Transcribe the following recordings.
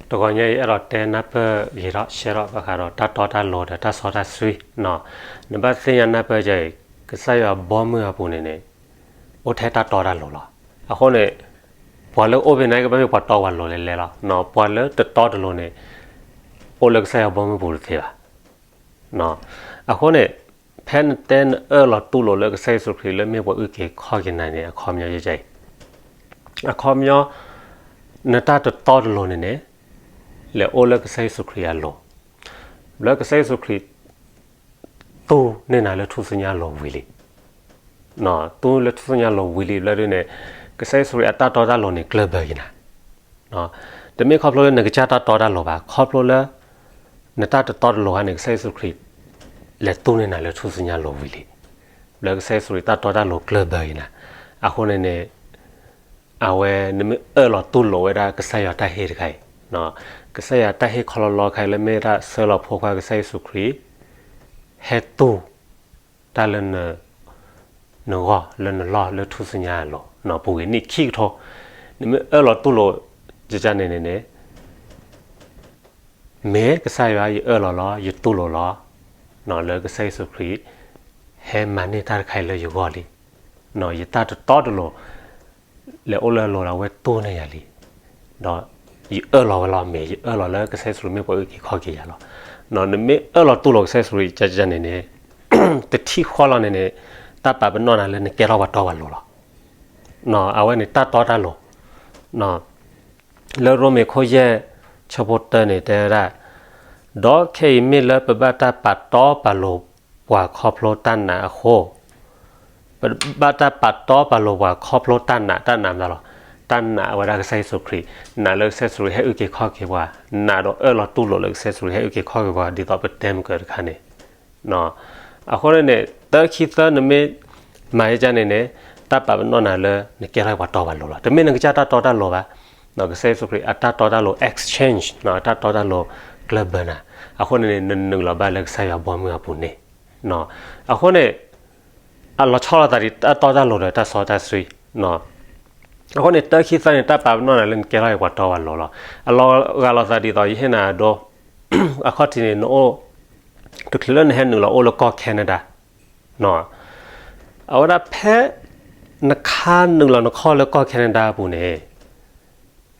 တဂီၤညါအံၤ အဲၣ်ဒိးတဲနၢ်ပၢၢ်ဂ့ၤဒီးရှဲထီၣ်ဘၣ်ဃးဒီးတၢ်တီတၢ်လိၤဒီးတၢ်စီတၢ်ဆှံနီၤ. နဘၣ်သ့ၣ်ညါနၢ်ပၢၢ်ယၤအံၤ ကစၢ်ယွၤဘီမုၢ်အပူၤန့ၣ်န့ၣ် အိၣ်ထဲတၢ်တီတၢ်လိၤလီၤ. အဃိန့ၣ် ပှၤလၢအိၣ်ဖဲန့ၣ်ကဘၣ်မ့ၢ်ပှၤတီပှၤလိၤလဲၤလဲၤလီၤ. ပှၤလၢတတီတလိၤန့ၣ် အိၣ်လၢကစၢ်ယွၤဘီမုၢ်ပူၤတသ့ဘၣ်. အဃိန့ၣ် ဖဲနတဲနအၢၣ်လီၤတူၢ်လိာ်လၢကစၢ်ယ့ၣ်ၡူးခရံာ်လၢမ့ၢ်ပှၤအုၣ်က့ၤခီၣ်က့ၤနၤန့ၣ် အခီပညီယဲအံၤ, အခီပညီ နတၢ်တတီတလိၤန့ၣ်န့ၣ် လဲၤအိၣ်လၢကစၢ်ယ့ၣ်ၡူးခရံာ်အလိၤ, လၢကစၢ်ယ့ၣ်ၡူးခရံာ် တူၢ်န့ၢ်နၤလၢထူၣ်စုညါအလိၤဝံၤလံ တူၢ်လၢထူၣ်စုညါအလိၤဝံၤလံဘျီဒုန့ၣ် ကစၢ်ယ့ၣ်ၡူးခရံာ်အတၢ်တီတၢ်လိၤန့ၣ် ကျၢၢ်ဘၢက့ၤနၤ. တမ့ၢ်ခီဖျိလၢနကစၢ်တၢ်တီတၢ်လိၤဘၣ်, ခီဖျိလၢ နတၢ်တတီတလိၤခါန့ၣ် ကစၢ်ယ့ၣ်ၡူးခရံာ် လဲၤတူၢ်န့ၢ်နၤလၢထူၣ်စုညါအလိၤဝံၤလံ. လၢကစၢ်ယ့ၣ်ၡူးခရံာ်တၢ်တီတၢ်လိၤကျၢၢ်ဘၢက့ၤနၤ. အဃိန့ၣ်န့ၣ် အဝဲနမ့ၢ်အၢၣ်လီၤတူၢ်လိာ်ဝဲဒၣ်ကစၢ်ယွၤတၢ်ဟ့ၣ်တခါအံၤ, ကစၢ်ယွၤတၢ်ဟ့ၣ်ခီလီလီခါအံၤလၢမ့ၢ်ဒၣ်ဆှၢလီၤဖိခွါကစၢ်ယ့ၣ်ၡူးခရံာ် ဟဲတူၢ် တၢ်လၢ နဂီၢ်လၢနလီၢ်လၢထူၣ်စုညါအလိၤ ပူၤကွံာ်နံၣ်ခံကထိ, နမ့ၢ်အၢၣ်လီၤတူၢ်လိာ် ကကန့ၣ်န့ၣ်န့ၣ် မ့ၢ်ကစၢ်ယွၤယအၢၣ်လီၤလီၤ ယတူၢ်လိာ်လီၤ လၢကစၢ်ယ့ၣ်ၡူးခရံာ် ဟဲမၤန့ၢ်တၢ်တခါအံၤလၢယဂီၢ်လံ. ယတၢ်တတီတလိၤ လဲၤအိၣ်လၢအလိၤဒီးအဝဲတူၢ်န့ၢ်ယၤလံ. ဒီးယအၢၣ်လီၤဝဲလီၤ မ့ၢ်ယအၢၣ်လီၤလၢကစၢ်ယ့ၣ်ၡူးခရံာ်မ့ၢ်ပှၤအုၣ်က့ၤခီၣ်က့ၤယၤလီၤ. နမ့ၢ်အၢၣ်လီၤတူၢ်လိာ်ကစၢ်ယ့ၣ်ၡူးခရံာ်ကကန့ၣ်န့ၣ် တထံၣ်ဃီလီၤန့ၣ်န့ၣ် တၢ်ပာ်ပနီၣ်နၤလၢနကဲထီၣ်ပှၤတီပှၤလိၤလီၤ. အဝဲန့ၣ်တၢ်တီတၢ်လိၤ လၢရိမ့ၤခိၣ်ယဲၢ် ဆၢဖိတၢန့ၣ်တဲဝဲဒၣ်, ဒီးခဲအံၤမ့ၢ်လၢပဘၣ်တၢ်ပာ်တီပာ်လိၤပှၤခီဖျိတၢ်နာ်အဃိ, ပဘၣ်တၢ်ပာ်တီပာ်လိၤပှၤခီဖျိတၢ်နာ်, တၢ်နာ်မတၤလီၤ, တၢ်နာ်အဝဲဒၣ်ကစၢ်ယ့ၣ်ၡူးခရံာ်, နာ်လၢကစၢ်ယ့ၣ်ၡူးခရံာ်ဟဲအုၣ်က့ၤခီၣ်က့ၤပှၤ, နာ်ဒီးအၢၣ်လီၤတူၢ်လိာ်လၢကစၢ်ယ့ၣ်ၡူးခရံာ်ဟဲအုၣ်က့ၤခီၣ်က့ၤပှၤ ဒ်သိးပတဲမုၢ်ကၢၢ်တခါန့ၣ် အဃိန့ၣ်န့ၣ် တၢ်ခံသၢနမ့ၢ်မၤယကန့ၣ်န့ၣ် တၢ်ပာ်ပနီၣ်နၤလၢနကဲထီၣ်ပှၤတီပှၤလိၤလီၤ. တမ့ၢ်နကစၢ်တၢ်တီတၢ်လိၤဘၣ်, ကစၢ်ယ့ၣ်ၡူးခရံာ်အတၢ်တီတၢ်လိၤ exchange အတၢ်တီတၢ်လိၤကျၢၢ်ဘၢနၤ, အဃိန့ၣ်န့ၣ် နနုာ်လီၤဘၣ်လၢကစၢ်ယွၤဘီမုၢ်အပူၤန့ၣ်, အဃိန့ၣ် အလီၤဆီလိာ်သးဒ်တၢ်တီတၢ်လိၤဒီးတၢ်စီတၢ်ဆှံ အဃိန့ၣ် တၢ်ခံသၢန့ၣ် တၢ်ပာ်ပနီၣ်နၤလၢနကဲထီၣ်ပှၤတီပှၤလိၤလီၤ. အလီၤဂာ်လိာ်သးဒ်သိးယဟ့ၣ်နၤအဒိ အခီၣ်ထံးန့ၣ် နအိၣ် တချုးလၢနဟဲနုာ်လီၤအိၣ်လၢကီၢ် Canada အဝဲဒၣ်ဖဲ နခါနုာ်လီၤနခီၣ်လၢကီၢ် Canada အပူၤန့ၣ်,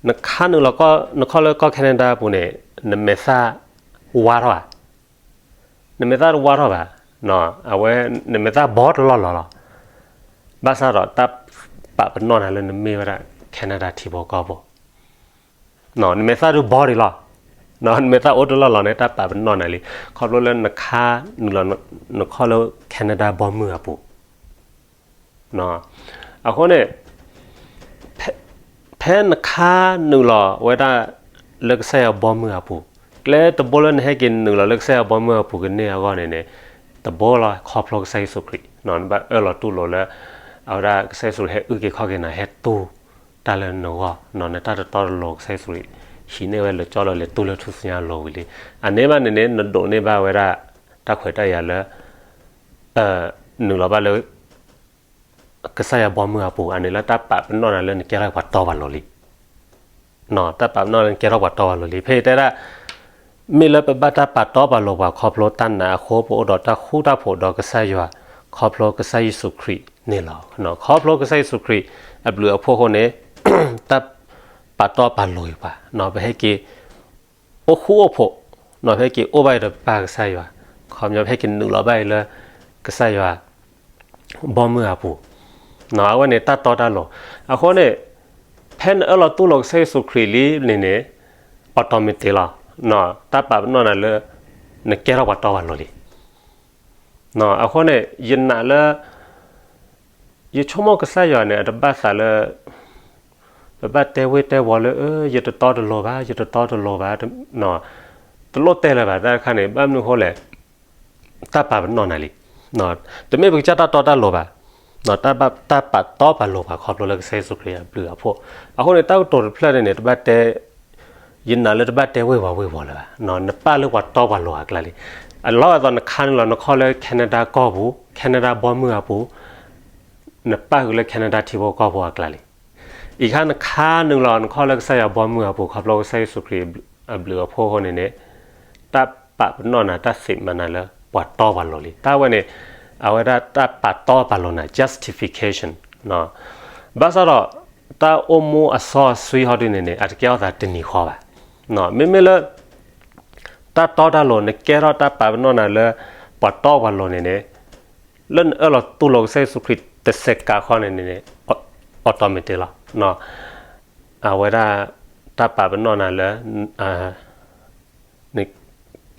နခါနုာ်လီၤနခီၣ်လၢကီၢ် Canada အပူၤန့ၣ် နမဲာ်သၣ်ဝါထီၣ်ဧါ, နမဲာ်သၣ်တဝါထီၣ်ဘၣ်, အဝဲ နမဲာ်သၣ်ဘီတလီၢ်လီၤလီၤ. ဘၣ်ဆၣ်ဒီးတၢ်ပာ်ပနီၣ်နၤလၢနမ့ၢ်ဝဲဒၣ် Canada ထံဖိကီၢ်ဖိ နမဲာ်သၣ်ဒုးဘီဒံးလီၤ, နမဲာ်သၣ်အိၣ်တလီၢ်လီၤန့ၣ် တၢ်ပာ်ပနီၣ်နၤလံ, ခီဖျိလၢနခါနုာ်လီၤနခီၣ်လၢ Canada ဘီမုၢ်အပူၤ အဃိန့ၣ် ဖဲနခါနုာ်လီၤဝဲဒၣ်လၢကစၢ်ယွၤဘီမုၢ်အပူၤ, ကျဲတဘိလၢနဟဲက့ၤနုာ်လီၤလၢကစၢ်ယွၤဘီမုၢ်အပူၤကန့ၢ်အဂီၢ်န့ၣ်န့ၣ်, တဘိလီၤ ခီဖျိကစၢ်ယ့ၣ်ၡူးခရံာ်, နဘၣ်အၢၣ်လီၤတူၢ်လိာ်လၢ အဝဲဒၣ်ကစၢ်ယ့ၣ်ၡူးခရံာ်ဟဲအုၣ်က့ၤခီၣ်က့ၤနၤ ဟဲတူၢ်တၢ်လၢနဂီၢ်, နတၢ်တတီတလိၤ ကစၢ်ယ့ၣ်ၡူးခရံာ် ဟံးန့ၢ်ဝဲလၢကၠီလၢလဲၤတူၢ်လၢထူၣ်စုညါအလိၤဝံၤလံ. အန့ၣ်ဘၣ်န့ၣ်န့ၣ် နဒိးန့ၢ်ဘၣ်ဝဲဒၣ် တၢ်ခွဲးတၢ်ယာ်လၢ နုာ်လီၤဘၣ်လၢ ကစၢ်ယွၤဘီမုၢ်အပူၤ, အန့ၣ်လၢတၢ်ပာ်ပနီၣ်နၤလၢနကဲထီၣ်ပှၤတီပှၤလိၤလံ. တၢ်ပာ်ပနီၣ်လၢနကဲထီၣ်ပှၤတီပှၤလိၤလံ. ဖဲအံၤတဲဒၣ် မ့ၢ်လၢပဘၣ်တၢ်ပာ်တီပာ်လိၤပှၤခီဖျိတၢ်နာ်အဃိ ပအိၣ်ဒီးတၢ်ဃူတၢ်ဖိးဒီးကစၢ်ယွၤ ခီဖျိကစၢ်ယ့ၣ်ၡူးခရံာ်န့ၣ်လီၤ. ခီဖျိကစၢ်ယ့ၣ်ၡူးခရံာ်အဘျုးအဖှိၣ်အဃိန့ၣ် တၢ်ပာ်တီပာ်လိၤပှၤ, ပဟဲက့ၤ အိၣ်ဃူအိၣ်ဖိး, ပဟဲက့ၤအိၣ်ဘၣ်အံၤဒီးပၢ်ကစၢ်ယွၤ, ခီပညီပဟဲက့ၤနုာ်လီၤဘၣ်အံၤလၢ ကစၢ်ယွၤ ဘီမုၢ်အပူၤ, အဝဲန့ၣ်တၢ်တီတၢ်လိၤ. အဃိန့ၣ် ဖဲနအၢၣ်လီၤတူၢ်လိာ်ကစၢ်ယ့ၣ်ၡူးခရံာ်လံန့ၣ်န့ၣ် automatic လီၤ. တၢ်ပာ်ပနီၣ်နၤလၢ နကဲထီၣ်ပှၤတီပှၤလိၤလံ. အဃိန့ၣ် ယနာ်လၢ ယဆိကမိၣ်ကစၢ်ယွၤန့ၣ် အတဘၣ်သးလၢ ပဘၣ်တဲဝ့ၢ်တဲဝီၤလၢ ယတတီတလိၤဘၣ်, ယတတီတလိၤဘၣ်, တလိၣ်တဲလၢၤဘၣ်တၢ်တခါန့ၣ် ဘၣ်မနုၤအဃိလဲၣ်, တၢ်ပာ်ပနီၣ်နၤလံ. တမ့ၢ်ပကစၢ်တၢ်တီတၢ်လိၤဘၣ်, တၢ်ပာ်ပနီၣ်ပှၤခီဖျိလၢကစၢ်ယ့ၣ်ၡူးခရံာ်အဘျုးအဖှိၣ်. အဃိန့ၣ် တၢ်ကတိၤတဖျၢၣ်န့ၣ်န့ၣ် တဘၣ်တဲ ယနာ်လၢတဘၣ်တဲဝ့ၢ်ဝီၤဝ့ၢ်ဝီၤလၢၤဘၣ်, နပၢ်လၢပှၤတီပှၤလိၤအကျါလံ. အလီၤဂာ်သိးနခါနုာ်လီၤ နခီၣ်လၢ Canada ကီၢ်ပူၤ, Canada ဘီမုၢ်အပူၤ, နပၢ်ဃုာ်လၢ Canada ထံဖိကီၢ်ဖိအကျါလံ. အံၤခါနခါနုာ်လီၤ နခီၣ်လၢကစၢ်ယွၤဘီမုၢ်အပူၤ ခီဖျိကစၢ်ယ့ၣ်ၡူးခရံာ် အဘျုးအဖှိၣ်အဃိန့ၣ်န့ၣ် တၢ်ပာ်ပနီၣ်နၤ တၢ်သ့ၣ်မၤနၤလၢပှၤတီပှၤလိၤလံ. တၢ်ဝဲန့ၣ် အဝဲဒၣ်တၢ်ပာ်တီပာ်လိၤနၤ justification ဘၣ်ဆၣ်ဒီး တၢ်အိၣ်မူအစီအဆှံဟီဒုန့ၣ်န့ၣ် အတကဲထီၣ်သးတနံၤဃီဘၣ်. မ့မ့ၢ်လၢ တၢ်တီတၢ်လိၤ နကဲထီၣ်တၢ်ပာ်ပနီၣ်နၤလၢ ပှၤတီပှၤလိၤန့ၣ်န့ၣ် လၢနအၢၣ်လီၤတူၢ်လိာ်ကစၢ်ယ့ၣ်ၡူးခရံာ်တစဲးကးဃီန့ၣ်န့ၣ် automatic လီၤ. အဝဲဒၣ် တၢ်ပာ်ပနီၣ်နၤလၢ န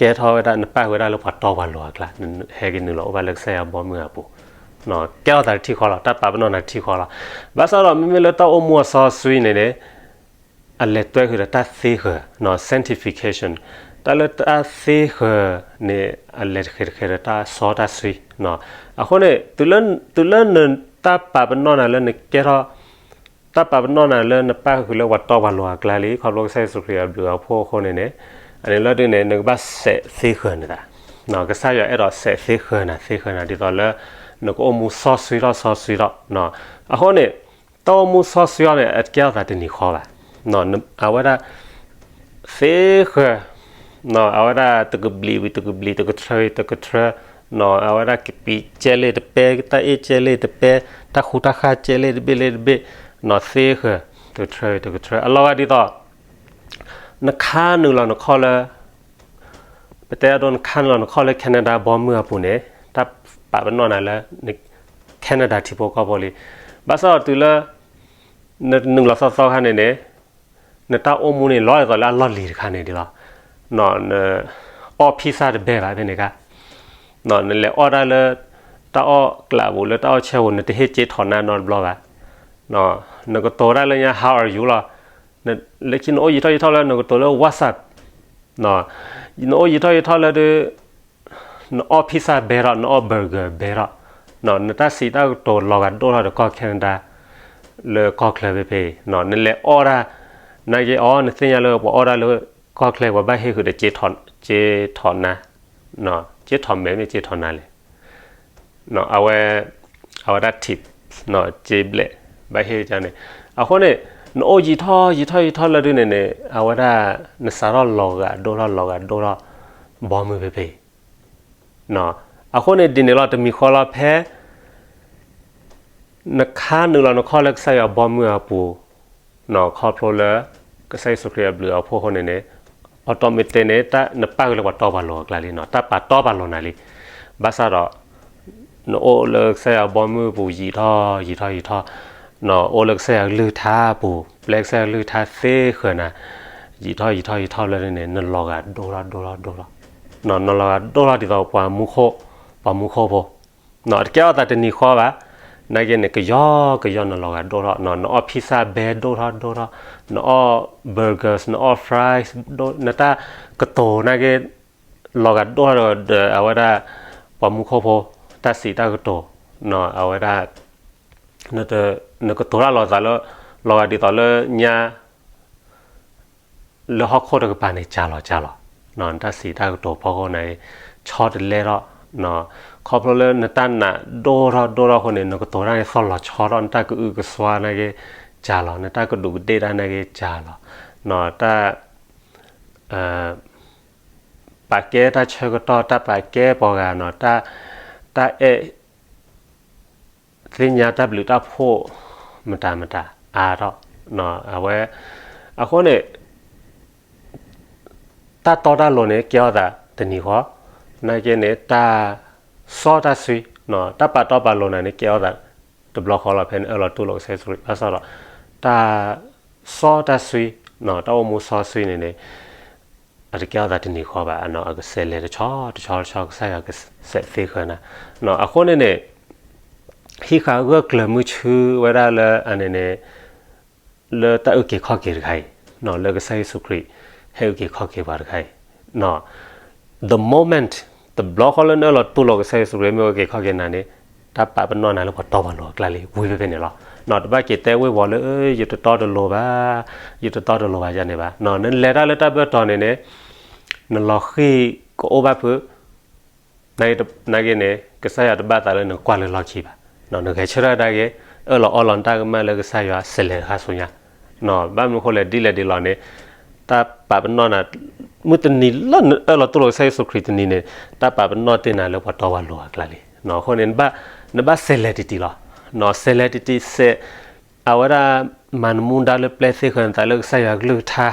ကဲထီၣ်ဝဲဒၣ် နပၣ်ဃုာ်ဝဲဒၣ်လၢပှၤတီပှၤလိၤအကျါ နဟဲက့ၤနုာ်လီၤအိၣ်ဘၣ်လၢကစၢ်ယွၤဘီမုၢ်အပူၤ ကဲထီၣ်သးတထံၣ်ဃီလီၤ. တၢ်ပာ်ပနီၣ်နၤတထံၣ်ဃီလီၤ. ဘၣ်ဆၣ်ဒီးမ့မ့ၢ်လၢတၢ်အိၣ်မူအစီအဆှံန့ၣ်န့ၣ် အလဲၤတွဲဃုာ်ဒီးတၢ်သ့ဃၢၤ sanctification တၢ်လၢတၢ်သ့ဃၢၤန့ၣ် အလဲၤတဃဲၤတဃဲၤဒီးတၢ်စီတၢ်ဆှံ. အဃိန့ၣ် တုၤလၢနတၢ်ပာ်ပနီၣ်နၤလၢနကဲထီၣ် တၢ်ပာ်ပနီၣ်နၤလၢနပၣ်ဃုာ်လၢပှၤတီပှၤလိၤအကျါလံ ခီဖျိကစၢ်ယ့ၣ်ၡူးခရံာ်အဘျုးအဖှိၣ်အဃိန့ၣ်န့ၣ် အန့ၣ်လၢဒုန့ၣ် နကဘၣ်စဲးသ့ဃၢၤနသး ကစၢ်ယွၤအဲၣ်ဒိးစဲးသ့ဃၢၤနၤ သ့ဃၢၤနၤဒ်သိးလၢ နကအိၣ်မူစီဆှံထီၣ်စီဆှံထီၣ်. အဃိန့ၣ် တၢ်အိၣ်မူစီဆှံအီၤန့ၣ် အတကဲထီၣ်သးတနံၤဃီဘၣ်. အဝဲဒၣ် သ့ဃၢၤ အဝဲဒၣ်တကဘျံးဝံၤတကဘျံး တကထြၢဝံၤတကထြၢ အဝဲဒၣ်ကပံးကဲလ့ၣ်တပဲ တၢ်အ့ၣ်ကဲလ့ၣ်တပဲ တၢ်ဃူတၢ်ဃၢ်ကဲလ့ၣ်တဘ့ၣ်လ့ၣ်တဘ့ၣ် သ့ဃၢၤ တကထြၢဝံၤတကထြၢ အလီၤဂာ်ဒ်သိး နခါနုာ်လီၤနခီၣ်လၢ ပတဲအဒိ နခါနုာ်လီၤနခီၣ်လၢ Canada ဘီမုၢ်အပူၤန့ၣ် တၢ်ပာ်ပနီၣ်နၤလၢ Canada ထံဖိကီၢ်ဖိလံ. ဘၣ်ဆၣ်ဒီးတုၤလၢ နနုာ်လီၤသီသီခါန့ၣ်န့ၣ် နတၢ်အိၣ်မူန့ၣ် လီၤဒ်သိးလၢအလီၢ်လံၤတခါန့ၣ်ဒ်လီၤ. နအီၣ် pizza တဘဲဘၣ်ဖဲန့ၣ်ခါ နလဲၤအီၣ်တၢ်လၢ တၢ်အီၣ်ကျးပူၤ လၢတၢ်အီၣ်ဆဲပူၤ နတဟ့ၣ်ကၠ့ထီၣ်နါနီတဘျီဘၣ်. နကတိၤတၢ်လၢညါ how are you လီၤ. လၢခံနအိၣ်ယံာ်ထီၣ်ယံာ်ထီၣ်လၢနကတိၤလၢ what's up နအိၣ်ယံာ်ထီၣ်ယံာ်ထီၣ်လၢဒုး နအီၣ် pizza ဘဲထီၣ် နအီၣ် burger ဘဲထီၣ် နတၢ်စံးတၢ်ကတိၤလီၤဂာ်ဒိၣ်ထီၣ်ဒီးကီၢ် Canada လၢကီၢ်ချၢဖဲဖဲအံၤ နလဲၤအီၣ်တၢ် နာ်က့အီၤ နသ့ၣ်ညါလၢပှၤအီၣ်တၢ်လၢကီၢ်ချၢ ပှၤဘၣ်ဟ့ၣ်ဃုာ်ဒီး ကၠ့ထီၣ်နါ ကၠ့ထီၣ်မဲာ်မ့ၢ် ကၠ့ထီၣ်နါလဲၣ် အဝဲ အဝဲဒၣ် tip ကၠ့ဘျဲၣ် ဘၣ်ဟ့ၣ်ကန့ၣ် အဃိန့ၣ် နအိၣ်ယံာ်ထီၣ်ယံာ်ထီၣ်ယံာ်ထီၣ်လၢဒုန့ၣ်န့ၣ် အဝဲဒၣ် နစးထီၣ်လီၤဂာ်ဒိၣ်ထီၣ်လီၤဂာ်ဒိၣ်ထီၣ် ဘီမုၢ်ဖဲဖဲအံၤ အဃိန့ၣ်ဒ်န့ၣ်လီၤ တမံၤဃီလီၤဖဲ နခါနုာ်လီၤနခီၣ်လၢကစၢ်ယွၤဘီမုၢ်အပူၤ ခီဖျိလၢ ကစၢ်ယ့ၣ်ၡူးခရံာ်အဘျုးအဖှိၣ်အဃိန့ၣ်န့ၣ် automatic န့ၣ် နပၣ်ဃုာ်လၢပှၤတီပှၤလိၤအကျါလံ တၢ်ပာ်တီပာ်လိၤနၤလံ ဘၣ်ဆၣ်ဒီး နအိၣ်လၢကစၢ်ယွၤဘီမုၢ်အပူၤယံာ်ထီၣ်ယံာ်ထီၣ်ယံာ်ထီၣ် နအိၣ်လၢကစၢ်ယွၤကလုၢ်ကထါအပူၤ ပျဲကစၢ်ယွၤကလုၢ်ကထါသ့ဃၢၤနၤ ယံာ်ထီၣ်ယံာ်ထီၣ်ယံာ်ထီၣ်လၢန့ၣ် နလီၤဂာ်ဒိၣ်ထီၣ်ဒိၣ်ထီၣ်ဒိၣ်ထီၣ် နလီၤဂာ်ဒိၣ်ထီၣ်ဒ်သိးပှၤမူခိၣ် ပှၤမူခိၣ်ဖိ တကဲထီၣ်သးတနံၤဃီဘၣ် နာ်က့န့ၣ် ကယီကယီနလီၤဂာ်ဒိၣ်ထီၣ် နအီၣ် pizza ဘဲဒိၣ်ထီၣ်ဒိၣ်ထီၣ် နအီၣ် burgers နအီၣ် fries နတၢ်ကတိၤနာ်က့ လီၤဂာ်ဒိၣ်ထီၣ်ဒီးအဝဲဒၣ် ပှၤမူခိၣ်ဖိ တၢ်စံးတၢ်ကတိၤ အဝဲဒၣ် နကတိၤတၢ်လီၤသးလၢ လီၤဂာ်ဒ်သိးလၢညါ လၢဟီၣ်ခိၣ်တကပၤန့ၣ် ကၢ်လီၤကၢ်လီၤ နတၢ်စံးတၢ်ကတိၤဖီခိၣ်န့ၣ် ဆီတလဲထီၣ် ခီဖျိလၢနတၢ်နာ်ဒိၣ်ထီၣ်ဒိၣ်ထီၣ်အဃိန့ၣ် နကတိၤတၢ်န့ၣ်သီၣ်လီၤဆီထီၣ် နတၢ်ကအုကစွါနာ်က့ ကၢ်လီၤ နတၢ်ကဒူးကဒ့ၣ်တၢ်နာ်က့ ကၢ်လီၤ နတၢ် ပာ်ကဲတၢ်ဆၢကတီၢ် တၢ်ပာ်ကဲပှၤဂၤနီၤ တၢ်အဲၣ် သ့ၣ်ညါတၢ်ဘျုးတၢ်ဖှိၣ် မတၤမတၤ အါထီၣ် အဝဲ အဃိန့ၣ် တၢ်တီတၢ်လိၤန့ၣ် ကဲထီၣ်သးတနံၤဃီ နာ်က့န့ၣ် တၢ်စီတၢ်ဆှံ တၢ်ပာ်တီပာ်လိၤနၤန့ၣ် ကဲထီၣ်သးတဘျီဃီလီၤ ဖဲနအၢၣ်လီၤတူၢ်လိာ်ကစၢ်ယ့ၣ်ၡူးခရံာ် ဘၣ်ဆၣ်ဒီး တၢ်စီတၢ်ဆှံ တၢ်အိၣ်မူစီဆှံန့ၣ်န့ၣ် အတကဲထီၣ်သးတနံၤဃီဘၣ် အကစဲးလဲၤတဆီတဆီတဆီ ကစၢ်ယွၤကစဲးသ့ဃၢၤနၤ အဃိန့ၣ်န့ၣ် ဟံးဃာ်ဂၢၢ်ကျၢၤမုၢ်ဆူဝဲဒၣ်လၢအန့ၣ်န့ၣ် လၢတၢ်အုၣ်က့ၤခီၣ်က့ၤတခါအံၤ လၢကစၢ်ယ့ၣ်ၡူးခရံာ် ဟဲအုၣ်က့ၤခီၣ်က့ၤပှၤတခါအံၤ the moment တဘျီဃီလၢနအၢၣ်လီၤတူၢ်လိာ်ကစၢ်ယ့ၣ်ၡူးခရံာ် မ့ၢ်အုၣ်က့ၤခီၣ်က့ၤနၤန့ၣ် တၢ်ပာ်ပနီၣ်နၤလၢပှၤတီပှၤလိၤအကျါလံ ဝံၤဖဲဖဲန့ၣ်လီၤ တဘၣ်က့ၤတဲဝ့ၤဝီၤလၢ ယတတီတလိၤဘၣ် ယတတီတလိၤဘၣ်ယၤန့ၣ်ဘၣ် နလဲၤတၢ်လၢတၢ်ဘၢၣ်တီၤန့ၣ်န့ၣ် နလီၤဃံၤကအိၣ်ဘၣ်ဖုး နာ်က့န့ၣ် ကစၢ်ယွၤတဘၣ်သးလၢနကွၢ်လၢလီၢ်ခံဘၣ် နဂဲၤဆၢထၢၣ်ဒၣ်က့ၤ အၢၣ်လီၤအီလီၤနတၢ်ကမၣ်လၢကစၢ်ယွၤ စဲးလဲၤတခါဆူညါ ဘၣ်မနုၤဃိလဲၣ် ဒ်လဲၣ်ဒ်လဲၣ်န့ၣ် တၢ်ပာ်ပနီၣ်နၤ, မုၢ်တနံၤလၢနအၢၣ်လီၤတူၢ်လိာ်ကစၢ်ယ့ၣ်ၡူးခရံာ်တနံၤန့ၣ်, တၢ်ပာ်ပနီၣ်တ့ၢ်နၤလၢပှၤတီပှၤလိၤအကျါလံ. အဃိန့ၣ် နဘၣ်စဲးလဲၤတံၢ်တံၢ်လီၤ. စဲးလဲၤတံၢ်တံၢ်စဲး, အဝဲဒၣ်မၤနမူဒါလၢပျဲသ့ဃၢၤနသးလၢကစၢ်ယွၤကလုၢ်ကထါ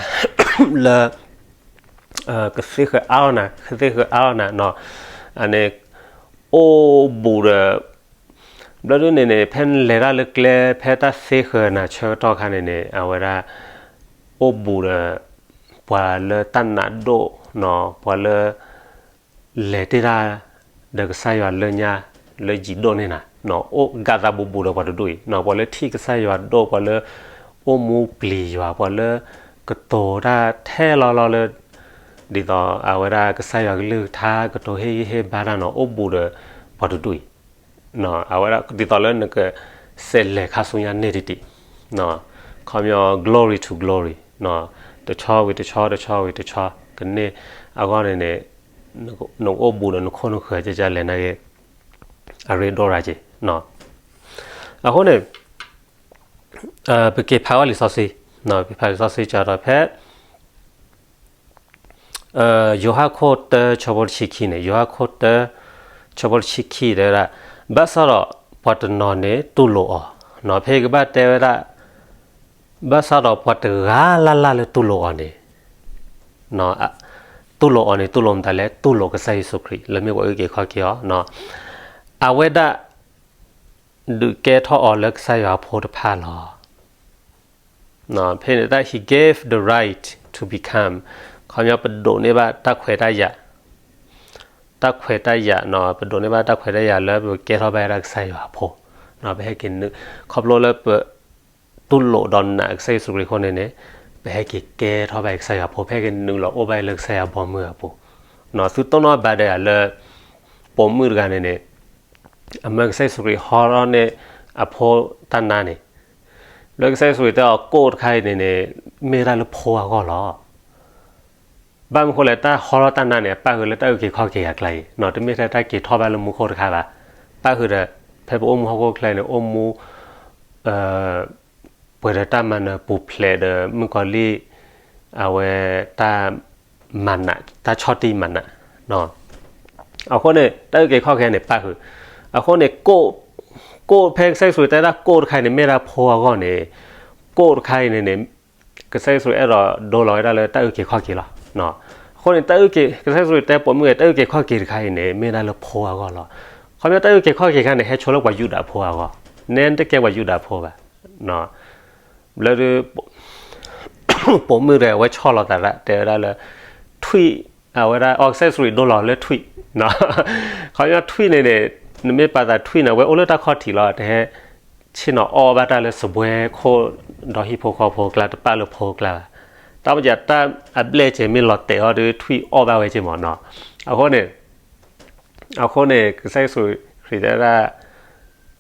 လၢ ကသ့ဃၢၤအါလီၤနၤ, ကသ့ဃၢၤအါလီၤနၤနီၤ. အန့ၣ် အိၣ်ဘူးဒီး ဘျီဒ်န့ၣ်န့ၣ် ဖဲနလဲၤတၢ်လၢကျဲ ဖဲတၢ်သ့ဃၢၤနၤဆၢကတီၢ်ခါန့ၣ်န့ၣ် အဝဲဒၣ် အိၣ်ဘူးဒီး ပှၤလၢတၢ်နာ်ဒိၣ်နီၤ, ပှၤလၢ လဲၤတ့ၢ်တၢ် ဒီးကစၢ်ယွၤလၢညါ လၢယံၤဒိၣ်န့ၢ်နၤ, အိၣ်ဂးသးဘူးဘူးဒီးပှၤတဒူၣ်အံၤနီၤ, ပှၤလၢထံၣ်ကစၢ်ယွၤဒိၣ်, ပှၤလၢ အိၣ်မူပျံၤယွၤ, ပှၤလၢ ကတိၤတၢ်ထဲလီၤလီၤလၢ ဒ်သိးအဝဲဒၣ်ကစၢ်ယွၤကလုၢ်ကထါ ကတိၤဟ့ၣ်ဂံၢ်ဟ့ၣ်ဘါတၢ်နီၤ, အိၣ်ဘူးဒီးပှၤတဒူၣ်အံၤ အဝဲဒၣ်ဒ်သိးလၢနက စဲးလဲၤခါဆူညါန့ၢ်တံၢ်တံၢ်, ခီပညီ glory to glory, တဆီဝံၤတဆီ တဆီဝံၤတဆီ ကန့ၢ်အဂီၢ်န့ၣ်န့ၣ် နအိၣ်ဘူးဒီးနခိၣ်နဃၢၤကကလဲၤနာ်က့ အရ့ဒိၣ်ရၤက့ၤ. အဃိန့ၣ် ပက့ၤဖးအီၤလံာ်စီဆှံ, ပက့ၤဖးလံာ်စီဆှံကဒီးဖဲ ယိၤဟၣ်ခိၣ်တၢ ဆၢဖိတဆံခံန့ၣ်, ယိၤဟၣ်ခိၣ်တၢ ဆၢဖိတဆံခံတဲဝဲဒၣ်, ဘၣ်ဆၣ်ဒီးပှၤတနီၤန့ၣ်တူၢ်လိာ်အီၤ, ဖဲကဘၣ်တဲဝဲဒၣ် ဘၣ်ဆၣ်ဒီးပှၤတဂၤလၢ်လၢ်လၢတူၢ်လိာ်အီၤန့ၣ်, တူၢ်လိာ်အီၤန့ၣ် တူၢ်လိာ်မတၤလဲၣ်, တူၢ်လိာ်ကစၢ်ယ့ၣ်ၡူးခရံာ် လၢမ့ၢ်ပှၤအုၣ်က့ၤခီၣ်က့ၤအီၤ, အဝဲဒၣ် ဒုးကဲထီၣ်အီၤလၢကစၢ်ယွၤအဖိတဖၣ်လီၤ. ဖဲန့ၣ်တၢ် he gave the right to become, ခီပညီပဒိးန့ၢ်ဘၣ်တၢ်ခွဲးတၢ်ယာ်, တၢ်ခွဲးတၢ်ယာ်နီၤ, ပဒိးန့ၢ်ဘၣ်တၢ်ခွဲးတၢ်ယာ်လၢပကဲထီၣ်ဘၣ်ဝဲဒၣ်ကစၢ်ယွၤအဖိ, ပဟဲက့ၤနုာ်, ခီဖျိလၢပ တူၢ်လိာ်ဒီးနာ်ကစၢ်ယ့ၣ်ၡူးခရံာ်အဃိန့ၣ်န့ၣ်, ပဟဲက့ၤကဲထီၣ်ဘၣ်ကစၢ်ယွၤအဖိ, ပဟဲက့ၤနုာ်လီၤအိၣ်ဘၣ်လၢကစၢ်ယွၤဘီမုၢ်အပူၤ, သုတိၢ်နီၣ်ဘၣ်ဒီးလၢ ပိာ်မုၣ်တဂၤန့ၣ်န့ၣ်, အမၢကစၢ်ယ့ၣ်ၡူးခရံာ်ဟီထီၣ်န့ၢ်အဖိတၢ်နါန့ၣ်, လၢကစၢ်ယ့ၣ်ၡူးခရံာ်တဲအီၤကိၣ်တခါအံၤန့ၣ်န့ၣ်, မ့ၢ်ဝဲဒၣ်လၢဖိအဂီၢ်လီၤ. ဘၣ်မနုၤဃိလဲၣ်, တၢ်ဟီထီၣ်တၢ်နါန့ၣ် အပၣ်ဃုာ်လၢတၢ်အုၣ်က့ၤခီၣ်က့ၤအကျါအံၤ, တမ့ၢ်ထဲတၢ်က့ၤထီၣ်ဘၣ်လၢမူခိၣ်တခါဘၣ်, ပၣ်ဃုာ်ဒီး ဖဲပအိၣ်မူဟီၣ်ခိၣ်ချၢန့ၣ် အိၣ်မူ ပှဲၤဒီးတၢ်မၤနၢၤပူၤဖျဲးဒီးမုၣ်ကီၤလံၢ်, အဝဲတၢ်မၤနး, တၢ်ဆီၣ်တံၢ်မၤနး, အဃိန့ၣ် တၢ်အုၣ်က့ၤခီၣ်က့ၤန့ၣ်ပၣ်ဃုာ်, အဃိန့ၣ် ကိၣ်ဖဲကစၢ်ယ့ၣ်ၡူးတဲဒၣ်ကိၣ်တခါအံၤန့ၣ် မ့ၢ်ဒၣ်ဖိအဂီၢ်န့ၣ်, ကိၣ်တခါအံၤန့ၣ်န့ၣ်, ကစၢ်ယ့ၣ်ၡူးအဲၣ်ဒိးဒိလီၤဝဲဒၣ်လၢတၢ်အုၣ်က့ၤခီၣ်က့ၤလီၤ. အဃိန့ၣ် တၢ်အုၣ်က့ၤ, ကစၢ်ယ့ၣ်ၡူးတဲပိာ်မုၣ်ဂ့ၤ, တၢ်အုၣ်က့ၤခီၣ်က့ၤတခါအံၤန့ၣ် မ့ၢ်ဒၣ်လၢဖိအဂီၢ်လီၤ. ခီပညီတၢ်အုၣ်က့ၤခီၣ်က့ၤတခါန့ၣ် ဟဲဆိလၢပှၤယူဒၤဖိအဂီၢ်, နဲနတကဲပှၤယူဒၤဖိဘၣ်. ဘျီဒုး ပိာ်မုၣ်ဒီးအဝဲဆီၣ်လီၤသးဒၣ် တဲဝဲဒၣ်လၢ ထွံၣ်, အဝဲဒၣ်အီကစၢ်ယ့ၣ်ၡူးဒိလီၤလၢထွံၣ်, ခီပညီထွံၣ်န့ၣ်န့ၣ်, နမ့ၢ်ပာ်သးထွံၣ်န့ၣ် အဝဲအိၣ်လၢတၢ်ခီၣ်ထံးလီၤ, တဟဲဆ့ၣ်နီၤအီၣ်ဘၣ်တၢ်လၢစပွဲခိၣ်, ဒီဟံၣ်ဖိဃီဖိအကျါ, တပာ်လၢဖိအကျါဘၣ်. တၢ်မ့ၢ်ကတၢ်အဘျဲၣ်စဲးမ့ၢ်လီၤတဲာ်အီၤဒီး ထွံၣ်အီၣ်ဘၣ်ဝဲက့မးနီၤ. အဃိန့ၣ် အဃိန့ၣ် ကစၢ်ယ့ၣ်ၡူးခရံာ်တဲဝဲဒၣ်,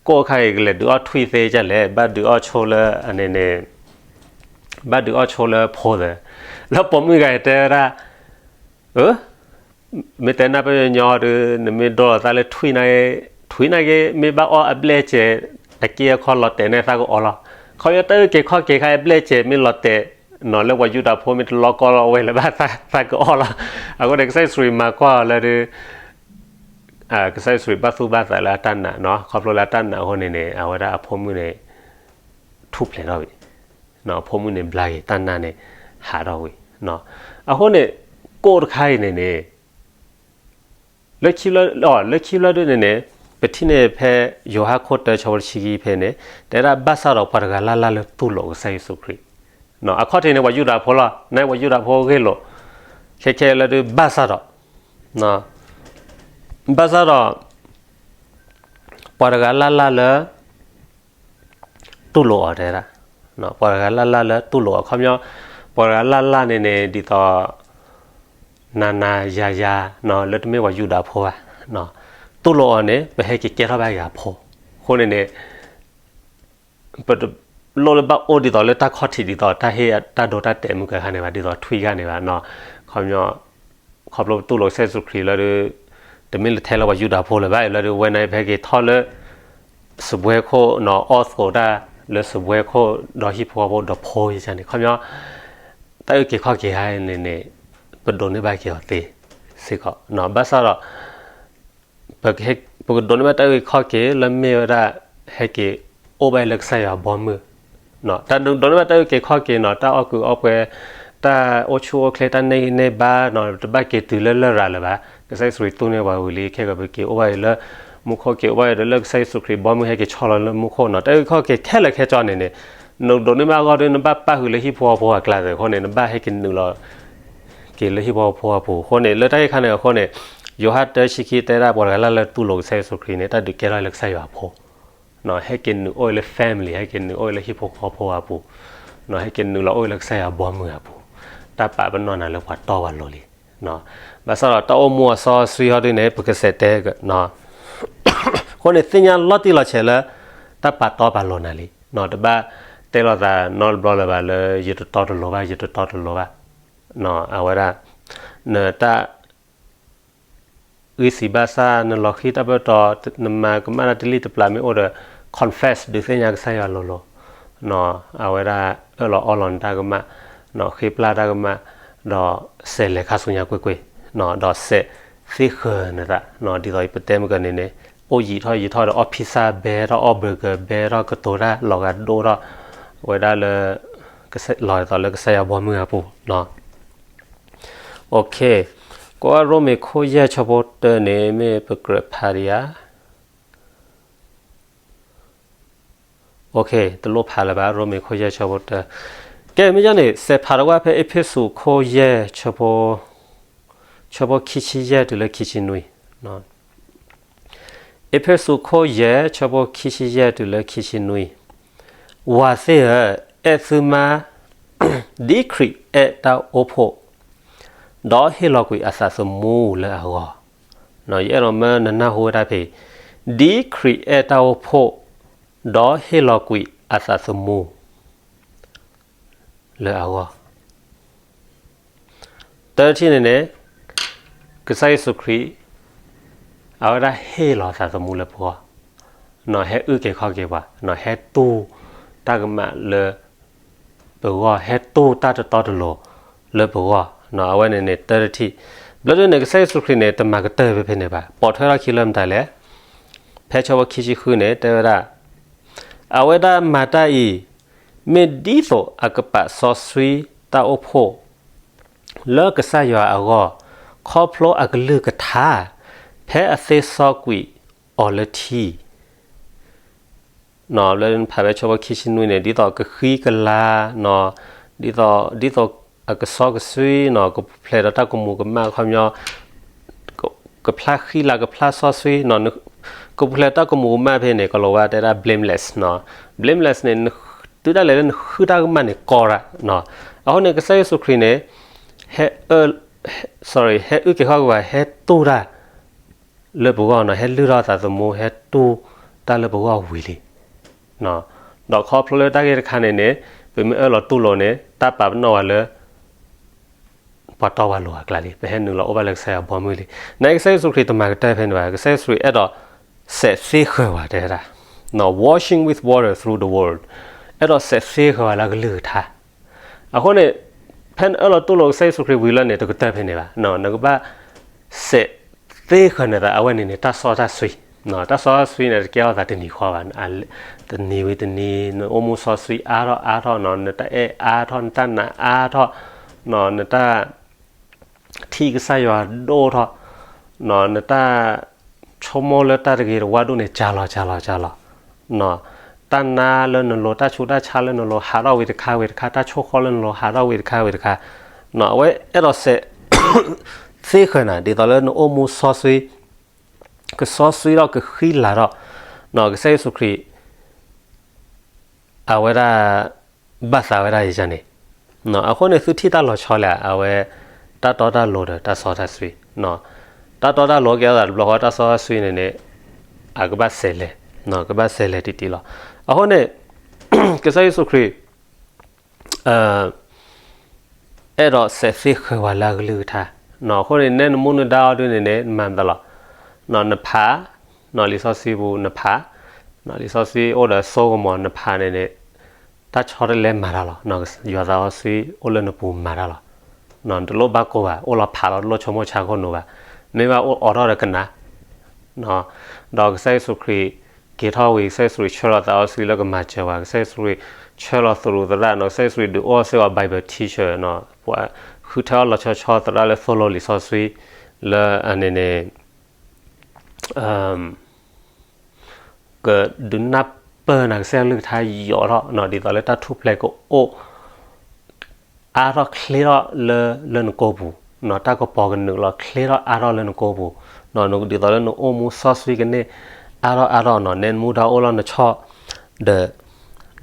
ကိၣ်ခါအံၤကလဲၤဒုးအီၣ်ထွံၣ်သ့ဒ်လဲၣ်, ဘၣ်ဒုးအီၣ်ဆိလၢန့ၣ်န့ၣ်, ဘၣ်ဒုးအီၣ်ဆိလၢဖိသ့, လၢပိာ်မုၣ်ဂၤအံၤတဲဝဲဒၣ်, မ့ၢ်တဲနၢ်ပၢၢ်ညီညီဒီး နမ့ၢ်ဒိလီၤသးလၢထွံၣ်နာ်က့, ထွံၣ်နာ်က့ မ့ၢ်ဘၣ်အီၣ်အဘျဲၣ်စဲး, တက့ၢ်အခီလီၤတဲာ်န့ၣ်သးကအီၣ်လီၤ. ခီပညီတၢ်အုၣ်က့ၤခီၣ်က့ၤခါအံၤ အဘျဲၣ်စဲးမ့ၢ်လီၤတဲာ်နီၤ, လၢပှၤယူဒၤဖိမ့ၢ်တလီကီလီၤဝဲလၢၤဘၣ်သးကအီၣ်လီၤ. အဃိန့ၣ် ကစၢ်ယ့ၣ်ၡူးခရံာ်မၤကွၢ်အီၤလၢဒုး ကစၢ်ယ့ၣ်ၡူးခရံာ်ဘၣ်သူၣ်ဘၣ်သးလၢအတၢ်နာ်နီၤ, ခီဖျိလၢအတၢ်နာ်အဃိန့ၣ်န့ၣ် အဝဲဒၣ်အဖိမုၣ်န့ၣ် ထူၣ်ဖျဲးထီၣ်ဝံၤ, အဖိမုၣ်န့ၣ်ဘျါက့ၤ, တၢ်နါန့ၣ်ဟးထီၣ်ဝံၤ. အဃိန့ၣ် ကိၣ်တခါအံၤန့ၣ်န့ၣ် လၢခံ, လၢခံဘျီဒုးန့ၣ်န့ၣ်, ပထံၣ်န့ၣ်ဖဲယိၤဟၣ်ခိၣ်တၢ ဆၢဖိတဆံခံဖဲန့ၣ်, တဲဒၣ်ဘၣ်ဆၣ်ဒီးပှၤတဂၤလၢ်လၢ်လၢတူၢ်လိာ်ကစၢ်ယ့ၣ်ၡူးခရံာ်, အခီၣ်ထံးန့ၣ် ပှၤယူဒၤဖိလီၤ, နပှၤယူဒၤဖိဂ့ၢ်လိာ်, ခဲခဲလၢဒုးဘၣ်ဆၣ်ဒီး, ဘၣ်ဆၣ်ဒီး ပှၤတဂၤလၢ်လၢ်လၢ တူၢ်လိာ်အီၤတဲဒၣ်, ပှၤတဂၤလၢ်လၢ်လၢတူၢ်လိာ်အီၤ ခီပညီ, ပှၤတဂၤလၢ်လၢ်န့ၣ်န့ၣ် ဒ်သိး နၤနၤယၤယၤ လၢတမ့ၢ်ပှၤယူဒၤဖိဘၣ်, တူၢ်လိာ်အီၤန့ၣ် ပဟဲက့ၤကဲထီၣ်ဘၣ်ယၤဖိ, အဃိန့ၣ်န့ၣ် ပတလိၣ်လၢဘၣ်အိၣ်ဒ်သိးလၢတၢ်ခီၣ်ထံးဒ်သိးတၢ်ဟ့ၣ်တၢ်ဒိတၢ်တဲာ်မုၢ်ကခါန့ၣ်ဘၣ်, ဒ်သိးထွံၣ်ဂၤန့ၣ်ဘၣ်, ခီပညီ ခီဖျိပတူၢ်လိာ်ကစၢ်ယ့ၣ်ၡူးခရံာ်လၢဒုး, တမ့ၢ်လၢထဲလၢပှၤယူဒၤဖိလၢၤဘၣ်, လၢဒုးဝဲန့ၣ် ပဟဲက့ၤထီၣ်လၢ စပွဲခိၣ်နီၤ, အီၣ်သကိးတၢ်လၢစပွဲခိၣ် ဒီဟံၣ်ဖိဃီဖိဒီးဖိယန့ၣ်, ခီပညီ တၢ်အုၣ်က့ၤခီၣ်က့ၤဟါန့ၣ်န့ၣ် ပဒိးန့ၢ်ဘၣ်က့ၤအီၤသ့စ့ၢ်ကီး, ဘၣ်ဆၣ်ဒီး ပကဒိးန့ၢ်ဘၣ်တၢ်အုၣ်က့ၤခီၣ်က့ၤလၢမ့ၢ်ဝဲဒၣ် ဟဲက့ၤအိၣ်ဘၣ်လၢကစၢ်ယွၤအဘီမုၢ်, တၢ်ဒိးန့ၢ်ဘၣ်တၢ်အုၣ်က့ၤခီၣ်က့ၤနီၤ, တၢ်အီၣ်ကူးအီပှဲၤ, တၢ်အိၣ်ဆူၣ်အိၣ်ချ့, တၢ်န့ၢ်ဂံၢ်န့ၢ်ဘါနီၤ, တဘၣ်က့ၤတုၤလၢလရာ်လၢၤဘၣ်. ကစၢ်ယ့ၣ်ၡူးခရံာ်သူၣ်န့ၢ်ပှၤဝံၤလံ, ခဲကပက့ၤအိၣ်ဘၣ်အံၤလၢမူခိၣ်, က့ၤအိၣ်ဘၣ်အံၤဒီးလၢကစၢ်ယ့ၣ်ၡူးခရံာ်ဘီမုၢ်ဟဲက့ၤဆီလီၤလၢမူခိၣ်နီၤ. တၢ်အုၣ်က့ၤခီၣ်က့ၤခဲလၢာ်ခဲဆ့န့ၣ်န့ၣ် နဒိးန့ၢ်ဘၣ်အဂီၢ်ဒီး နဘၣ်ပၣ်ဃုာ်လၢဟံၣ်ဖိဃီဖိအကျါသ့ၣ်အဃိန့ၣ် နဘၣ်ဟဲက့ၤနုာ်လီၤက့ၤလၢဟံၣ်ဖိဃီဖိအပူၤအဃိန့ၣ်, လၢတၢ်ဂ့ၢ်ခါန့ၣ်အဃိန့ၣ်, ယိၤဟၣ်တၢဆံခံတဲဒၣ် ပှၤတဂၤလၢ်လၢတူၢ်လိာ်ကစၢ်ယ့ၣ်ၡူးခရံာ်န့ၣ် တၢ်ဒုးကဲထီၣ်လၢကစၢ်ယွၤအဖိ, ဟဲက့ၤနုာ်အိၣ်လၢ family, ဟဲက့ၤနုာ်အိၣ်လၢဟံၣ်ဖိဃီဖိအပူၤ, ဟဲက့ၤနုာ်လီၤအိၣ်လၢကစၢ်ယွၤဘီမုၢ်အပူၤ, တၢ်ပာ်ပနီၣ်နၤလၢပှၤတီပှၤလိၤလံ. ဘၣ်ဆၣ်ဒီးတၢ်အိၣ်မူအစီအဆှံဟီဒ်န့ၣ် ပကစဲးတဲ, အဃိန့ၣ် သ့ၣ်ညါလီၤတံၢ်လီၤဆဲးလၢ တၢ်ပာ်တီပာ်လိၤနၤလံ, တဘၣ်တဲလိာ်သးနီတဘျီလၢၤဘၣ်လၢ ယတတီတလိၤဘၣ်, ယတတီတလိၤဘၣ်, အဝဲဒၣ် နတၢ် ဂံၢ်စံးဘၣ်ဆၣ် နလီၤဃံၤတၢ်ဘၢတီၤ, နမၤကမၣ်တၢ်တလံၣ်တပျၢ်မ့ၢ်အိၣ်ဒီး confess ဒုးသ့ၣ်ညါကစၢ်ယွၤလိၤလိၤ, အဝဲဒၣ်အၢၣ်လီၤအီလီၤနတၢ်ကမၣ်, ဃ့ပျၢ်တၢ်ကမၣ်, ဒီးစဲးလဲၤခါဆူညါကွ့ၢ်ကွ့ၢ်, ဒီးစဲးသ့ဃၢၤနသး, ဒ်သိးပတဲမ့ၢ်ကန့ၣ်န့ၣ် အိၣ်ယံာ်ထီၣ်ယံာ်ထီၣ်ဒီး အီၣ် pizza ဘဲထီၣ်, အီၣ် burger ဘဲထီၣ်, ကတိၤတၢ်လီၤဂာ်ဒိၣ်ထီၣ်, အဝဲဒၣ်လၢ လီၤဒ်သိးလၢကစၢ်ယွၤဘီမုၢ်အပူၤ. ကိးဝဲရိမ့ၤခိၣ်ယဲၢ်ဆၢဖိတၢန့ၣ် မ့ၢ်ပကြၢးဖးဒံးဧါ. တလိၣ်ဖးလၢၤဘၣ်, ရိမ့ၤခိၣ်ယဲၢ်ဆၢဖိတၢ, ကဲ မ့ၢ်ယဲန့ၣ် စဲးဖးတဝၢ်ဖဲအ့းဖ့းစူးခိၣ်ယဲၢ် ဆၢဖိခံဆံယဲၢ်တုၤလၢခံဆံနွံ. အ့းဖ့းစူးခိၣ်ယဲၢ် ဆၢဖိခံဆံယဲၢ်တုၤလၢခံဆံနွံ, ဝၤသ့ၣ်ဧၢ, အဲၣ်သုမါ ဒ်ခရံာ်အဲၣ်တၢ်အိၣ်ဖှိၣ်, ဒီးဟ့ၣ်လီၤကွံာ်အသးသမူလၢအဂီၢ်. ယအဲၣ်ဒိးမၢနနၢ်ဟူဝဲဒၣ်ဖဲအံၤ, ဒ်ခရံာ်အဲၣ်တၢ်အိၣ်ဖှိၣ်, ဒီးဟ့ၣ်လီၤကွံာ်အသးသမူ လၢအဂီၢ်. တၢတထံၣ်န့ၣ်န့ၣ် ကစၢ်ယ့ၣ်ၡူးခရံာ် အဝဲဒၣ်ဟ့ၣ်လီၤသးသမူလၢပဂီၢ်, ဟဲအုၣ်က့ၤခီၣ်က့ၤပှၤ, ဟဲတူၢ်တၢ်ကမၣ်လၢပဂီၢ်, ဟဲတူၢ်တၢ်တတီတလိၤလၢပဂီၢ်, အဝဲန့ၣ်န့ၣ် တၢတထံၣ်. ဘျီဒ်န့ၣ် ကစၢ်ယ့ၣ်ၡူးခရံာ်န့ၣ် တမၤကတၢၢ်ဖဲဖဲန့ၣ်ဘၣ်, ပိာ်ထွဲထီၣ်ခံလၢမတၤလဲၣ်. ဖဲဆၢဖိခံဆံဃုန့ၣ် တဲဝဲဒၣ်, အဝဲဒၣ်မၤတၢ်အံၤ မ့ၢ်ဒ်သိးအကပာ်စီဆှံတၢ်အိၣ်ဖှိၣ် လၢကစၢ်ယွၤအဂီၢ်, ခီဖျိအကလုၢ်ကထါ ဖဲအသ့စီကွံာ်အီၤလၢထံ. လၢဖးဖဲဆၢဖိခံဆံနွံန့ၣ် ဒ်သိးကဃံကလၤ, ဒ်သိး ဒ်သိးအကစီကဆှံ, ကပူၤဖျဲးဒီးတၢ်ကမူၤကမၣ်ခီပညီ, ကဖျါဃံလၤ ကဖျါစီဆှံ, ကပူၤဖျဲးတၢ်ကမူၤကမၣ်ဖဲန့ၣ် ကလီၤဝါတဲဒၣ် blameless, blameless န့ၣ် တုၤဒၣ်လဲာ်လၢနဃုတၢ်ကမၣ်န့ၣ်ကီရၣ်. အဃိန့ၣ် ကစၢ်ယ့ၣ်ၡူးခရံာ်န့ၣ် ဟဲ sorry ဟဲအုၣ်က့ၤခီၣ်က့ၤပှၤ ဟဲတူၢ်တၢ်လၢပဂီၢ်နီၤ, ဟဲလုၢ်ထီၣ်သးသမူ ဟဲတူၢ်တၢ်လၢပဂီၢ်ဝံၤလံ. ဒီးခီဖျိလၢတၢ်ဂ့ၢ်တခါန့ၣ်န့ၣ် ပမ့ၢ်အၢၣ်လီၤတူၢ်လိာ်န့ၣ် တၢ်ပာ်ပနီၣ်ဝဲလၢ ပှၤတီပှၤလိၤအကျါလံ, ပဟဲနုာ်လီၤအိၣ်ဘၣ်လၢကစၢ်ယွၤဘီမုၢ်လံ. နာ်က့ ကစၢ်ယ့ၣ်ၡူးခရံာ်တမၤကတၢၢ်ဖဲန့ၣ်ဘၣ်, ကစၢ်ယ့ၣ်ၡူးခရံာ်အဲၣ်ဒိးစဲးသ့ဃၢၤဝဲတဲဒၣ်, washing with water through the word, အဲၣ်ဒိးစဲးသ့ဃၢၤဝဲလၢအကလုၢ်ကထါ. အဃိန့ၣ် ဖဲနအၢၣ်လီၤတူၢ်လိာ်ကစၢ်ယ့ၣ်ၡူးခရံာ်ဝံၤလၢန့ၣ် တကတၢၢ်ဖဲန့ၣ်ဘၣ်, နကဘၣ်စဲးသ့ဃၢၤန့ၣ်သး အဝဲန့ၣ်န့ၣ် တၢ်စီတၢ်ဆှံ, တၢ်စီတၢ်ဆှံန့ၣ် တကဲထီၣ်သးတနံၤဃီဘၣ်, တနံၤဝံၤတနံၤ နအိၣ်မူစီဆှံအါထီၣ်အါထီၣ်နီၤ, နတၢ်အဲၣ်အါထီၣ်, နတၢ်နာ်အါထီၣ်, နတၢ် ထံၣ်ကစၢ်ယွၤဒိၣ်ထီၣ်, နတၢ်ဆိကမိၣ်လၢတၢ်တဂ့ၤတဝါဒိၣ်န့ၣ် ကၢ်လီၤ ကၢ်လီၤ ကၢ်လီၤ. တၢ်နါလၢနလိၤ, တၢ်ဆူးတၢ်ဆါလၢနလိၤ ဟးထီၣ်ဝံၤတခါဝံၤတခါ, တၢ်ဆိၣ်ဃီလၢနလိၤ ဟးထီၣ်ဝံၤတခါဝံၤတခါ. အဝဲအဲၣ်ဒိးစဲးသ့ဃၢၤနၤ ဒ်သိးလၢနအိၣ်မူစီဆှံ, ကစီဆှံထီၣ် ကဃံလၤထီၣ်, ကစၢ်ယ့ၣ်ၡူးခရံာ် အဝဲဒၣ် ဘၣ်သးဝဲဒၣ်ယၤန့ၣ်, အဃိန့ၣ် သုထံၣ်တၢ်လီၤဆီလဲၣ်, အဝဲ တၢ်တီတၢ်လိၤဒီးတၢ်စီတၢ်ဆှံ, တၢ်တီတၢ်လိၤကဲထီၣ်သးတဘျီဃီ, တၢ်စီတၢ်ဆှံန့ၣ်န့ၣ် အကဘၣ်စဲးလဲၤ, ကဘၣ်စဲးလဲၤတံၢ်တံၢ်လီၤ. အဃိန့ၣ် ကစၢ်ယ့ၣ်ၡူးခရံာ် အဲၣ်ဒိးစဲးသ့ဃၢၤဝဲလၢအကလုၢ်ကထါ, အဃိန့ၣ် နဲနမူနဒါအီၤဒ်န့ၣ်န့ၣ် နမၤမတၤလီၤ. နဖး, လံာ်စီဆှံပူၤနဖး, လံာ်စီဆှံအိၣ်ဒီးစိကမီၤ နဖးန့ၣ်န့ၣ် တၢ်ဆီတလဲမၤတၢ်လီၤ. ယွၤသးစီဆှံအိၣ်လၢနပူၤမၤတၢ်လီၤ. နတလိၣ်ဘၣ်ကိၢ်ဘၣ်, အိၣ်လီၤဖးလီၤ, တလိၣ်ဆိကမိၣ်ဆါခိၣ်နူာ်ဘၣ်. မ့ၢ်ဘၣ်အိၣ်အိးထီၣ်ဒီးကနၤ, ဒီးကစၢ်ယ့ၣ်ၡူးခရံာ်က့ၤထီၣ်ဝံၤ, ကစၢ်ယ့ၣ်ၡူးခရံာ်ဆှၢလီၤသးစီဆှံလၢကမၤစၢၤပှၤ, ကစၢ်ယ့ၣ်ၡူးခရံာ်ဆှၢလီၤသရူးသရၣ်, ကစၢ်ယ့ၣ်ၡူးခရံာ်ဒုးအိၣ်စ့ၢ်ကီး Bible teacher, ပှၤဃုထၢအီၣ်လီၤဆီဆီသရၣ်လၢသိၣ်လိလံာ်စီဆှံ, လၢအန့ၣ်န့ၣ် ကဒုးနၢ်ပၢၢ်နၤကစၢ်ယွၤကလုၢ်ကထါယိာ်ထီၣ်, ဒ်သိးလၢတၢ်ထူၣ်ဖျဲးကအိၣ်အါထီၣ်ချ့ထီၣ်လၢနကိာ်ပူၤ, တၢ်ကပီၤကနုာ်လီၤချ့ထီၣ်အါထီၣ်လၢနကိာ်ပူၤ, ဒ်သိးလၢနအိၣ်မူစီဆှံကန့ၢ်အါထီၣ်အါထီၣ်, နဲနမူဒါအိၣ်လီၤနဆီၣ်ဒီး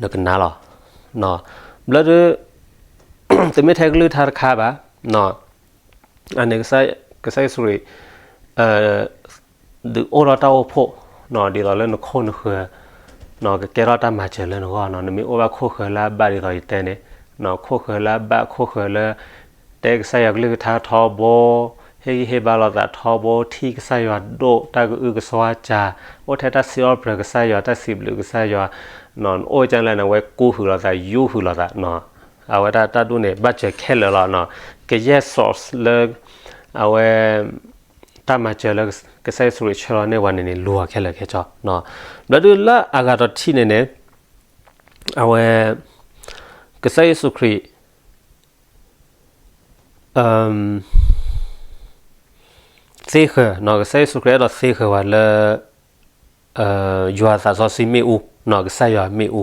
နကနၤလီၤ. ဘျီဒုး တမ့ၢ်ထဲကလုၢ်ကထါတခါဘၣ်, အန့ၣ် ကစၢ်ယ့ၣ်ၡူးခရံာ် ဒုးအိၣ်ထီၣ်တၢ်အိၣ်ဖှိၣ်, ဒ်သိးလၢနခိၣ်နဃၢၤ ကကဲထီၣ်တၢ်မၤစၢၤလၢနဂီၢ်, နမ့ၢ်အိၣ်ဘၣ်ခိၣ်ဃၢၤလၢအဘၣ်ဒ်သိးယတဲန့ၣ်, ခိၣ်ဃၢၤလၢအဘၣ်, ခိၣ်ဃၢၤလၢ တဲကစၢ်ယွၤကလုၢ်ကထါထီဘိ, ဟ့ၣ်ဂံၢ်ဟ့ၣ်ဘါလိာ်သးထီဘိ, ထံၣ်ကစၢ်ယွၤဒိၣ်, တၢ်ကအုကစွါစှၤ, အိၣ်ထဲတၢ်စံးထီၣ်ပတြၢၤကစၢ်ယွၤ, တၢ်စံးဘျုးကစၢ်ယွၤ, နအိၣ်ကလဲၣ်န့ၣ် အဝဲကူဟုးလိာ်သး, ယူဟုးလိာ်သး, အဝဲဒၣ်တၢ်ဒ်န့ၣ် ဘၣ်စၢၤခဲလၢာ်လီၤ. ကယဲၢ် source လၢ အဝဲ တၢ်မၤစၢၤလၢကစၢ်ယ့ၣ်ၡူးခရံာ်ဆှၢလီၤန့ၢ်ပှၤန့ၣ်န့ၣ် လူၤအီၤခဲလၢာ်ခဲဆ့, ဘျီဒုးလၢအဂၤဒီးထံၣ်န့ၣ်န့ၣ် အဝဲ ကစၢ်ယ့ၣ်ၡူးခရံာ် သ့ဃၢၤ, ကစၢ်ယ့ၣ်ၡူးခရံာ်အဲၣ်ဒိးသ့ဃၢၤပှၤလၢ ယွၤသးစီဆှံမ့ၣ်အူ, ကစၢ်ယွၤမ့ၣ်အူ,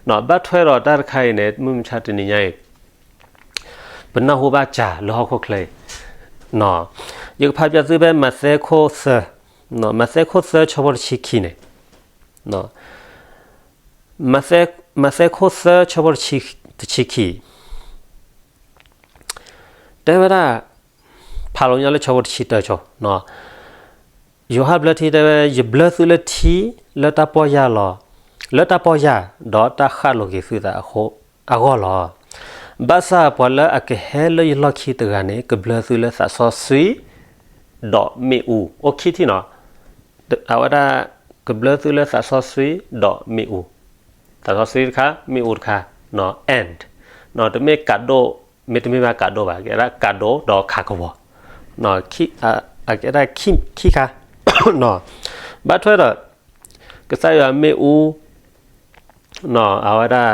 ဘၣ်ထွဲဒီးတၢ်တခါအံၤန့ၣ် မုၢ်မဆါတနံၤညါအံၤ ပနၢ်ဟူဘၣ်စှၤလၢဟီၣ်ခိၣ်ချၢအံၤ, ယကဖးပၠးသုဖဲမးသဲခိၣ်သၢ, မးသဲခိၣ်သၢဆၢဖိတဆံခံန့ၣ်, မးသဲခိၣ်သၢဆၢဖိတဆံခံ, တဲဝဲဒၣ်, ဖးလီၤညီလၢဆၢဖိတဆံတၢဆိ, ယိၤဟၣ်ဘျၢထံတဲဝဲ, ယဘျၢသုလၢထံလၢတၢ်ပီၢ်ယၢ်လီၤ, လၢတၢ်ပီၢ်ယၢ်, ဒီးတၢ်ဃၣ်လိာ်က့ၤသုသးအဂီၢ်လီၤ. ဘၣ်ဆၣ်ပှၤလၢအကဟဲလၢယလီၢ်ခံတဂၤန့ၣ် ကဘျၢသုလၢသးစီဆှံ ဒီးမ့ၣ်အူ, အိၣ်ခံထံၣ်နီၤ, အဝဲဒၣ် ကဘျၢသုလၢသးစီဆှံဒီးမ့ၣ်အူ, သးစီဆှံတခါ မ့ၣ်အူတခါ, and, တမ့ၢ်ကးဒိၣ်, မ့တမ့ၢ်ဘၣ်ကးဒိၣ်ဘၣ်, ကဲဒၣ်ကးဒိၣ်ဒီးခးကဝီၤ, အကဲဒၣ်ခံခါ, ဘၣ်ထွဲဒီး ကစၢ်ယွၤမ့ၣ်အူ, အဝဲဒၣ်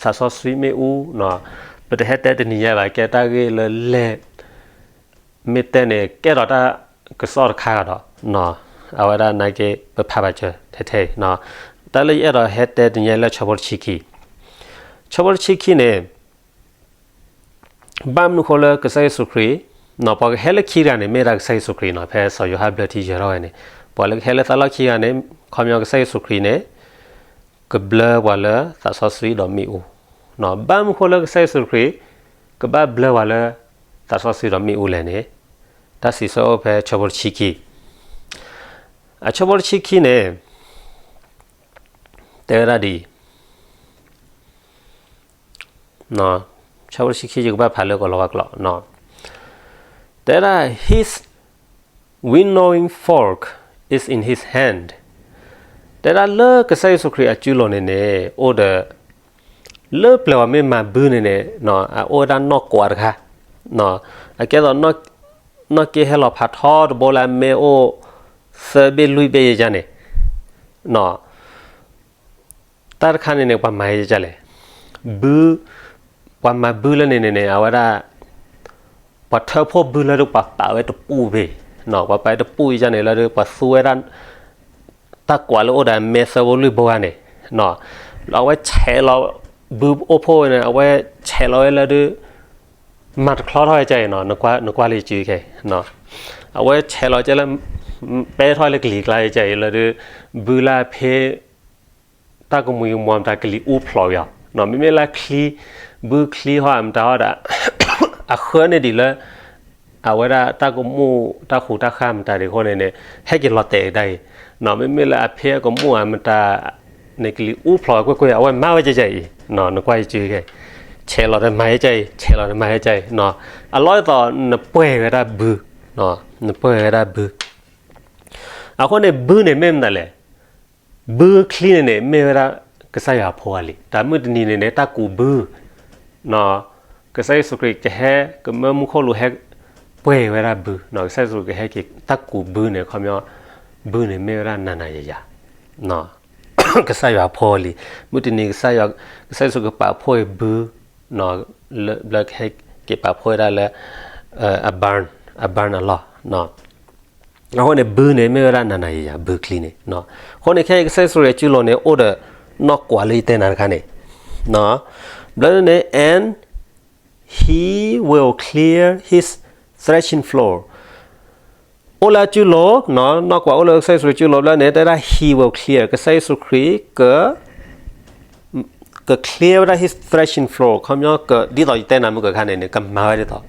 သးစီဆှံမ့ၣ်အူ, ပတဟဲတဲတနံၤညါဘၣ်, ကဲတၢ်ဂ့ၢ်လၢလဲၣ်, မ့ၢ်တဲန့ၣ် ကဲထီၣ်တၢ်ကစီၣ်တခါဒီး, အဝဲဒၣ်နာ်က့ ပဖးဘၣ်စၢၤထဲထဲအံၤ, တၢ်လၢယအဲၣ်ဒိးဟဲတဲတနံၤညါလၢဆၢဖိတဆံခံ, ဆၢဖိတဆံခံန့ၣ် ဘၣ်မနုၤဃိလၢကစၢ်ယ့ၣ်ၡူးခရံာ်, ပှၤကဟဲလၢခံတဂၤန့ၣ် မ့ၢ်ဒၣ်ကစၢ်ယ့ၣ်ၡူးခရံာ်နီၤ, ဖဲစီၤယိၤဟၣ်ဘျၢထံယဲၤထီၣ်ဝဲန့ၣ်, ပှၤလၢကဟဲလၢသးလီၢ်ခံဂၤန့ၣ်, ခီပညီကစၢ်ယ့ၣ်ၡူးခရံာ်န့ၣ် ကဘျၢပှၤလၢသးစီဆှံဒီးမ့ၣ်အူ, ဘၣ်မနုၤဃိလၢကစၢ်ယ့ၣ်ၡူးခရံာ် ကဘၣ်ဘျၢပှၤလၢ သးစီဆှံဒီးမ့ၣ်အူလဲၣ်န့ၣ်, တၢ်စံးဆၢအိၣ်ဖဲဆၢဖိတဆံခံ, အဆၢဖိတဆံခံန့ၣ် တဲဝဲဒၣ်ဒ်အံၤ, ဆၢဖိတဆံခံ ယကဘၣ်ဖးလၢကီၢ်လီၤဝါကျိာ်, တဲဒၣ် his winnowing fork is in his hand, တဲဒၣ်လၢကစၢ်ယ့ၣ်ၡူးခရံာ်အစုလိၤန့ၣ်န့ၣ် အိၣ်ဒီး လၢပျၢၤပှၤမ့ၢ်မၤဘုန့ၣ်န့ၣ်, အအိၣ်ဝဲဒၣ်နီၣ်ကွးတခါ, အကဲသိး နီၣ်က့ဟဲလီၤဖးထီတဘိလၢအမ့ၢ်အိၣ်သၢဘ့ၣ်လွံၢ်ဘ့ၣ်ယဲန့ၣ်, တၢ်တခါန့ၣ်န့ၣ် ပှၤမၤယဲလဲၣ်, ဘု, ပှၤမၤဘုလၢန့ၣ်န့ၣ်န့ၣ် အဝဲဒၣ် ပှၤထၢဖှိၣ်ဘုလၢဒုးပှၤပာ်ဝဲတပူၣ်ဘ့ၣ်, ပှၤပာ်ဝဲတပူၣ်ယဲန့ၣ်လၢဒုး ပှၤသူဝဲဒၣ် တၢ်ကွးလၢအိၣ်ဒီးအမဲသၢဘိလွံၢ်ဘိဂၤန့ၣ်, အဝဲဆဲးလီၤ ဘုအိၣ်ဖှိၣ်ဝဲန့ၣ် အဝဲဆဲးလီၤဝဲလၢဒုး မၤတချီထီၣ်ဝဲကဲအံၤနီၤ, နကွၢ်လၢယစုခဲအံၤ, အဝဲဆဲးလီၤကဲလၢ ပဲထီၣ်လၢကလံၤကျါကဲအံၤလၢဒုး ဘုလၢအဖ့ တၢ်ကမူၤကမွၤမတၤကလံၤအူဖျိးဝဲအီၤ, မ့မ့ၢ်လၢချံ ဘုချံဟီၣ်မတၤဟီၣ်ဒၣ် အဃၢန့ၢ်ဒံးလၢ အဝဲဒၣ်တၢ်ကမူၣ်တၢ်ဃူတၢ်ဃၢ်မတၤဒံးအဃိန့ၣ်န့ၣ် ဟဲက့ၤလီၤတဲာ်ဒၣ်အံၤ, မ့မ့ၢ်လၢအဖ့အကမူၣ်အမတၤန့ၣ် ကလံၤအူဖျိးဝဲကွ့ၢ်ကွ့ၢ် အဝဲမၤဝဲကဲကဲအံၤ, နကွၢ်ယစုခဲအံၤ, ဆဲးလီၤဒီးမၤယဲကဲအံၤ ဆဲးလီၤဒီးမၤယဲကဲအံၤ, အလီၢ်အသိး နပှဲၤဝဲဒၣ်ဘု, နပှဲၤဝဲဒၣ်ဘု, အဃိန့ၣ် ဘုန့ၣ်မ့ၢ်မတၤလဲၣ်, ဘုချံန့ၣ်န့ၣ် မ့ၢ်ဝဲဒၣ် ကစၢ်ယွၤအဖိအလံၤ, တၢ်မုၢ်တနံၤန့ၣ်န့ၣ် တၢ်ကူးဘု, ကစၢ်ယ့ၣ်ၡူးခရံာ်ကဟဲ ကမၢမူခိၣ်လိၤဟဲပှဲၤဝဲဒၣ်ဘု, ကစၢ်ယ့ၣ်ၡူးခရံာ်ကဟဲက့ၤတၢ်ကူးဘုန့ၣ် ခီပညီ ဘုန့ၣ်မ့ၢ်ဝဲဒၣ်နၤနၤယၤယၤ ကစၢ်ယွၤအဖိအလံၤ, မုၢ်တနံၤကစၢ်ယွၤ, ကစၢ်ယ့ၣ်ၡူးကပာ်ဖှိၣ်အီၤဘု, လၢဘျီကဟဲက့ၤပာ်ဖှိၣ်ဝဲဒၣ်လၢ အ barn, အ barn အလီၢ်, အဃိန့ၣ် ဘုန့ၣ်မ့ၢ်ဝဲဒၣ်နၤနၤယၤယၤ ဘုချံန့ၣ်, အဃိန့ၣ် ခဲအံၤကစၢ်ယ့ၣ်ၡူးခရံာ်အစုလိၤန့ၣ် အိၣ်ဒီးနီၢ်ကွးလၢယတဲနၤတခါန့ၣ်, ဘျီန့ၣ် and he will clear his threshing floor အိၣ်လၢအစုလိၤ, နီၢ်ကွးအိၣ်လၢကစၢ်ယ့ၣ်ၡူးခရံာ်အစုလိၤ ဘျီန့ၣ် တဲဒၣ် he will clear ကစၢ်ယ့ၣ်ၡူးခရံာ် က က clear ဝဲဒၣ် his threshing floor ခီပညီ ဒ်သိးယတဲနၤမုၢ်ကခါန့ၣ်န့ၣ် ကမၤဝဲဒ်သိး,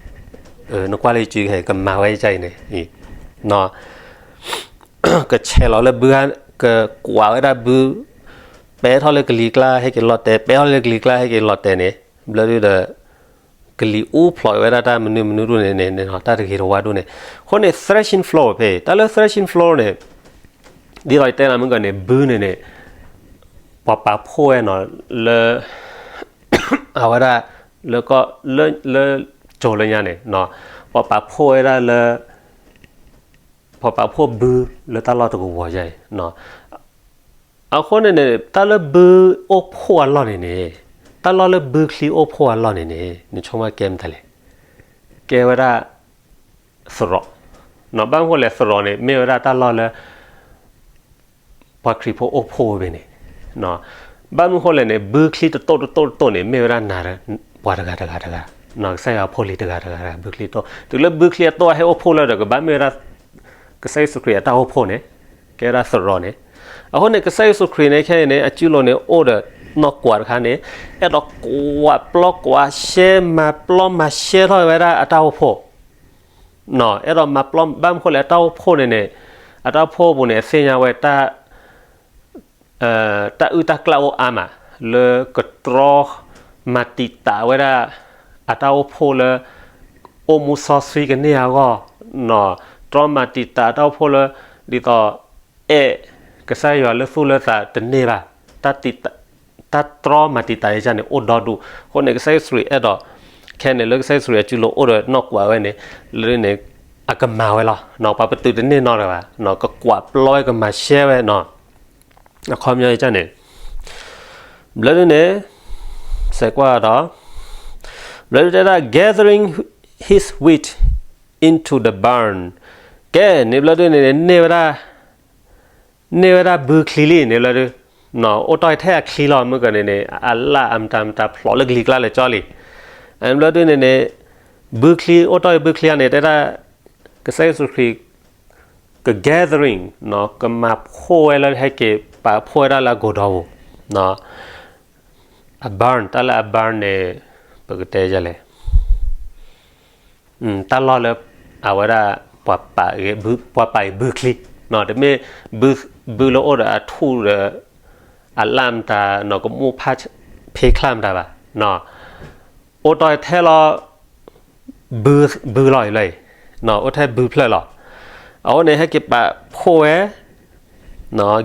နကွၢ်လၢယစုကဟဲ ကမၤဝဲဒ်အံၤန့ၣ်, ကဆဲးလီၤလၢဘု, ကကွးဝဲဒၣ်ဘု, ပဲထီၣ်လၢကလံၤကျါ ဟဲက့ၤလီၤတဲာ်, ပဲထီၣ်လၢကလံၤကျါ ဟဲက့ၤလီၤတဲာ်န့ၣ်, ဘျီဒုဒီး ကလံၤအူဖျိးဝဲဒၣ်တၢ်မနုၤမနုၤဒိၣ်န့ၣ်န့ၣ် တၢ်တဂ့ၤတဝါဒိၣ်န့ၣ်, အဃိန့ၣ် threshing floor ဖဲ တၢ်လၢ threshing floor န့ၣ် ဒ်သိးယတဲနၤမုၢ်ကန့ၣ် ဘုန့ၣ်န့ၣ် ပှၤပာ်ဖှိၣ်ဝဲနီၤ လၢ အဝဲဒၣ် လၢကီၢ် လၢ ကၠိၤလၢညါန့ၣ် ပှၤပာ်ဖှိၣ်ဝဲဒၣ်လၢ ပှၤပာ်ဖှိၣ်ဘုလၢတၢ်လီၢ်တကဝီၤယါအံၤ အဃိန့ၣ်န့ၣ် တၢ်လၢဘုအိၣ်ဖှိၣ်အလီၢ်န့ၣ်န့ၣ် တၢ်လီၢ်လၢဘုချံအိၣ်ဖှိၣ်အလီၢ်န့ၣ်န့ၣ် နဆိကမိၣ်ကဲမတၤလဲၣ်, ကဲဝဲဒၣ် သရိာ်, ဘၣ်မနုၤဃိလဲၣ် သရိာ်န့ၣ် မ့ၢ်ဝဲဒၣ်တၢ်လီၢ်လၢ ပှၤခရံာ်ဖိအိၣ်ဖှိၣ်ဝဲဖဲန့ၣ်, ဘၣ်မနုၤဃိလဲၣ်န့ၣ် ဘုချံတတိၢ်တတိၢ်တတိၢ်န့ၣ် မ့ၢ်ဝဲဒၣ်နၤ ပှၤတဂၤတဂၤတဂၤ, ကစၢ်ယွၤဖိလံၤတဂၤတဂၤတဂၤ ဘုချံတတိၢ် တုၤလၢဘုချံအတိၢ်ဟဲအိၣ်ဖှိၣ်လၢဒီး ကဘၣ်မ့ၢ်ဝဲဒၣ် ကစၢ်ယ့ၣ်ၡူးခရံာ်အတၢ်အိၣ်ဖှိၣ်န့ၣ် ကဲဝဲဒၣ်သရိာ်န့ၣ်, အဃိန့ၣ် ကစၢ်ယ့ၣ်ၡူးခရံာ်န့ၣ် ခဲအံၤန့ၣ် အစုလိၤန့ၣ် အိၣ်ဒီးနီၢ်ကွးတခါန့ၣ် အဲၣ်ဒိးကွးပျီကွးရှဲ မၤပျီမၤရှဲထီၣ်ဝဲဒၣ်အတၢ်အိၣ်ဖှိၣ် အဲၣ်ဒိးမၤပျီ ဘၣ်မနုၤဃိလဲၣ် အတၢ်အိၣ်ဖှိၣ်န့ၣ်န့ၣ် အတၢ်အိၣ်ဖှိၣ်ပူၤန့ၣ် အသ့ၣ်ညါဝဲ တၢ်အုၣ်တၢ်ကျၢ်အိၣ်အါမး လၢကတြီမၤတံာ်တာ်ဝဲဒၣ် အတၢ်အိၣ်ဖှိၣ်လၢ အိၣ်မူစီဆှံကန့ၢ်အဂီၢ်, တြီမၤတံာ်တာ်အတၢ်အိၣ်ဖှိၣ်လၢ ဒ်သိး အဲၣ်ကစၢ်ယွၤလၢသူၣ်လၢသးတန့ၢ်ဘၣ်, တၢ်တံာ်တာ် တၢ်တြီမၤတံာ်တာ်ယါန့ၣ် အိၣ်ဒီဒူၣ်, အဃိန့ၣ် ကစၢ်ယ့ၣ်ၡူးခရံာ်အဲၣ်ဒိး ခဲန့ၣ်လၢကစၢ်ယ့ၣ်ၡူးခရံာ်အစုလိၤအိၣ်ဒီးနီၢ်ကွးဝဲန့ၣ် လၢန့ၣ် အကမၤဝဲလီၤ, ပှၤပတုာ်တန့ၢ်နီတဂၤဘၣ်, ကကွးပျီဝဲ ကမၤရှဲဝဲနီၤ, အခီပညီယါန့ၣ် ဘျီဒုန့ၣ် စဲးကွၢ်ဒီး ဘျီဒုတဲဒၣ် gathering his wheat into the barn, ကဲန့ၣ်ဘျီဒုန့ၣ်န့ၣ် န့ၢ်ဝဲဒၣ် န့ၢ်ဝဲဒၣ်ဘုချံလံန့ၣ်ဘျီဒု, အိၣ်တ့ၢ်ထဲအချံလီၤ မုၢ်ကန့ၣ်န့ၣ် အလၣ်အမတၤမတၤဖျိးလၢကလံၤကျါလၢာ်ကၠီလံ, ဘျီဒုန့ၣ်န့ၣ် ဘုချံ အိၣ်တ့ၢ်ဘုချံအန့ၣ် တဲဒၣ် ကစၢ်ယ့ၣ်ၡူးခရံာ် က gathering ကမၤဖှိၣ်ဝဲလၢဟဲက့ၤပာ်ဖှိၣ်ဝဲဒၣ်လၢအကိာ်ဒီပူၤ, အ barn တၢ်လၢအ barn န့ၣ် ပကတဲယါလဲၣ် တၢ်လီၢ်လၢ အဝဲဒၣ် ပှၤပာ်အံၤဘုချံ, တမ့ၢ် ဘုလၢအိၣ်ဒီးအထူၣ်ဒီး အလၣ်မတၤနီၤ ကမူၣ်ဖးဖ့ချၢ်မတၤဘၣ်, အိၣ်တ့ၢ်ထဲလီၤ ဘုလီၤအံၤလီၤ, အိၣ်ထဲဘုဖျၢၣ်လီၤ, အဃိန့ၣ် ဟဲက့ၤပာ်ဖှိၣ်ဝဲ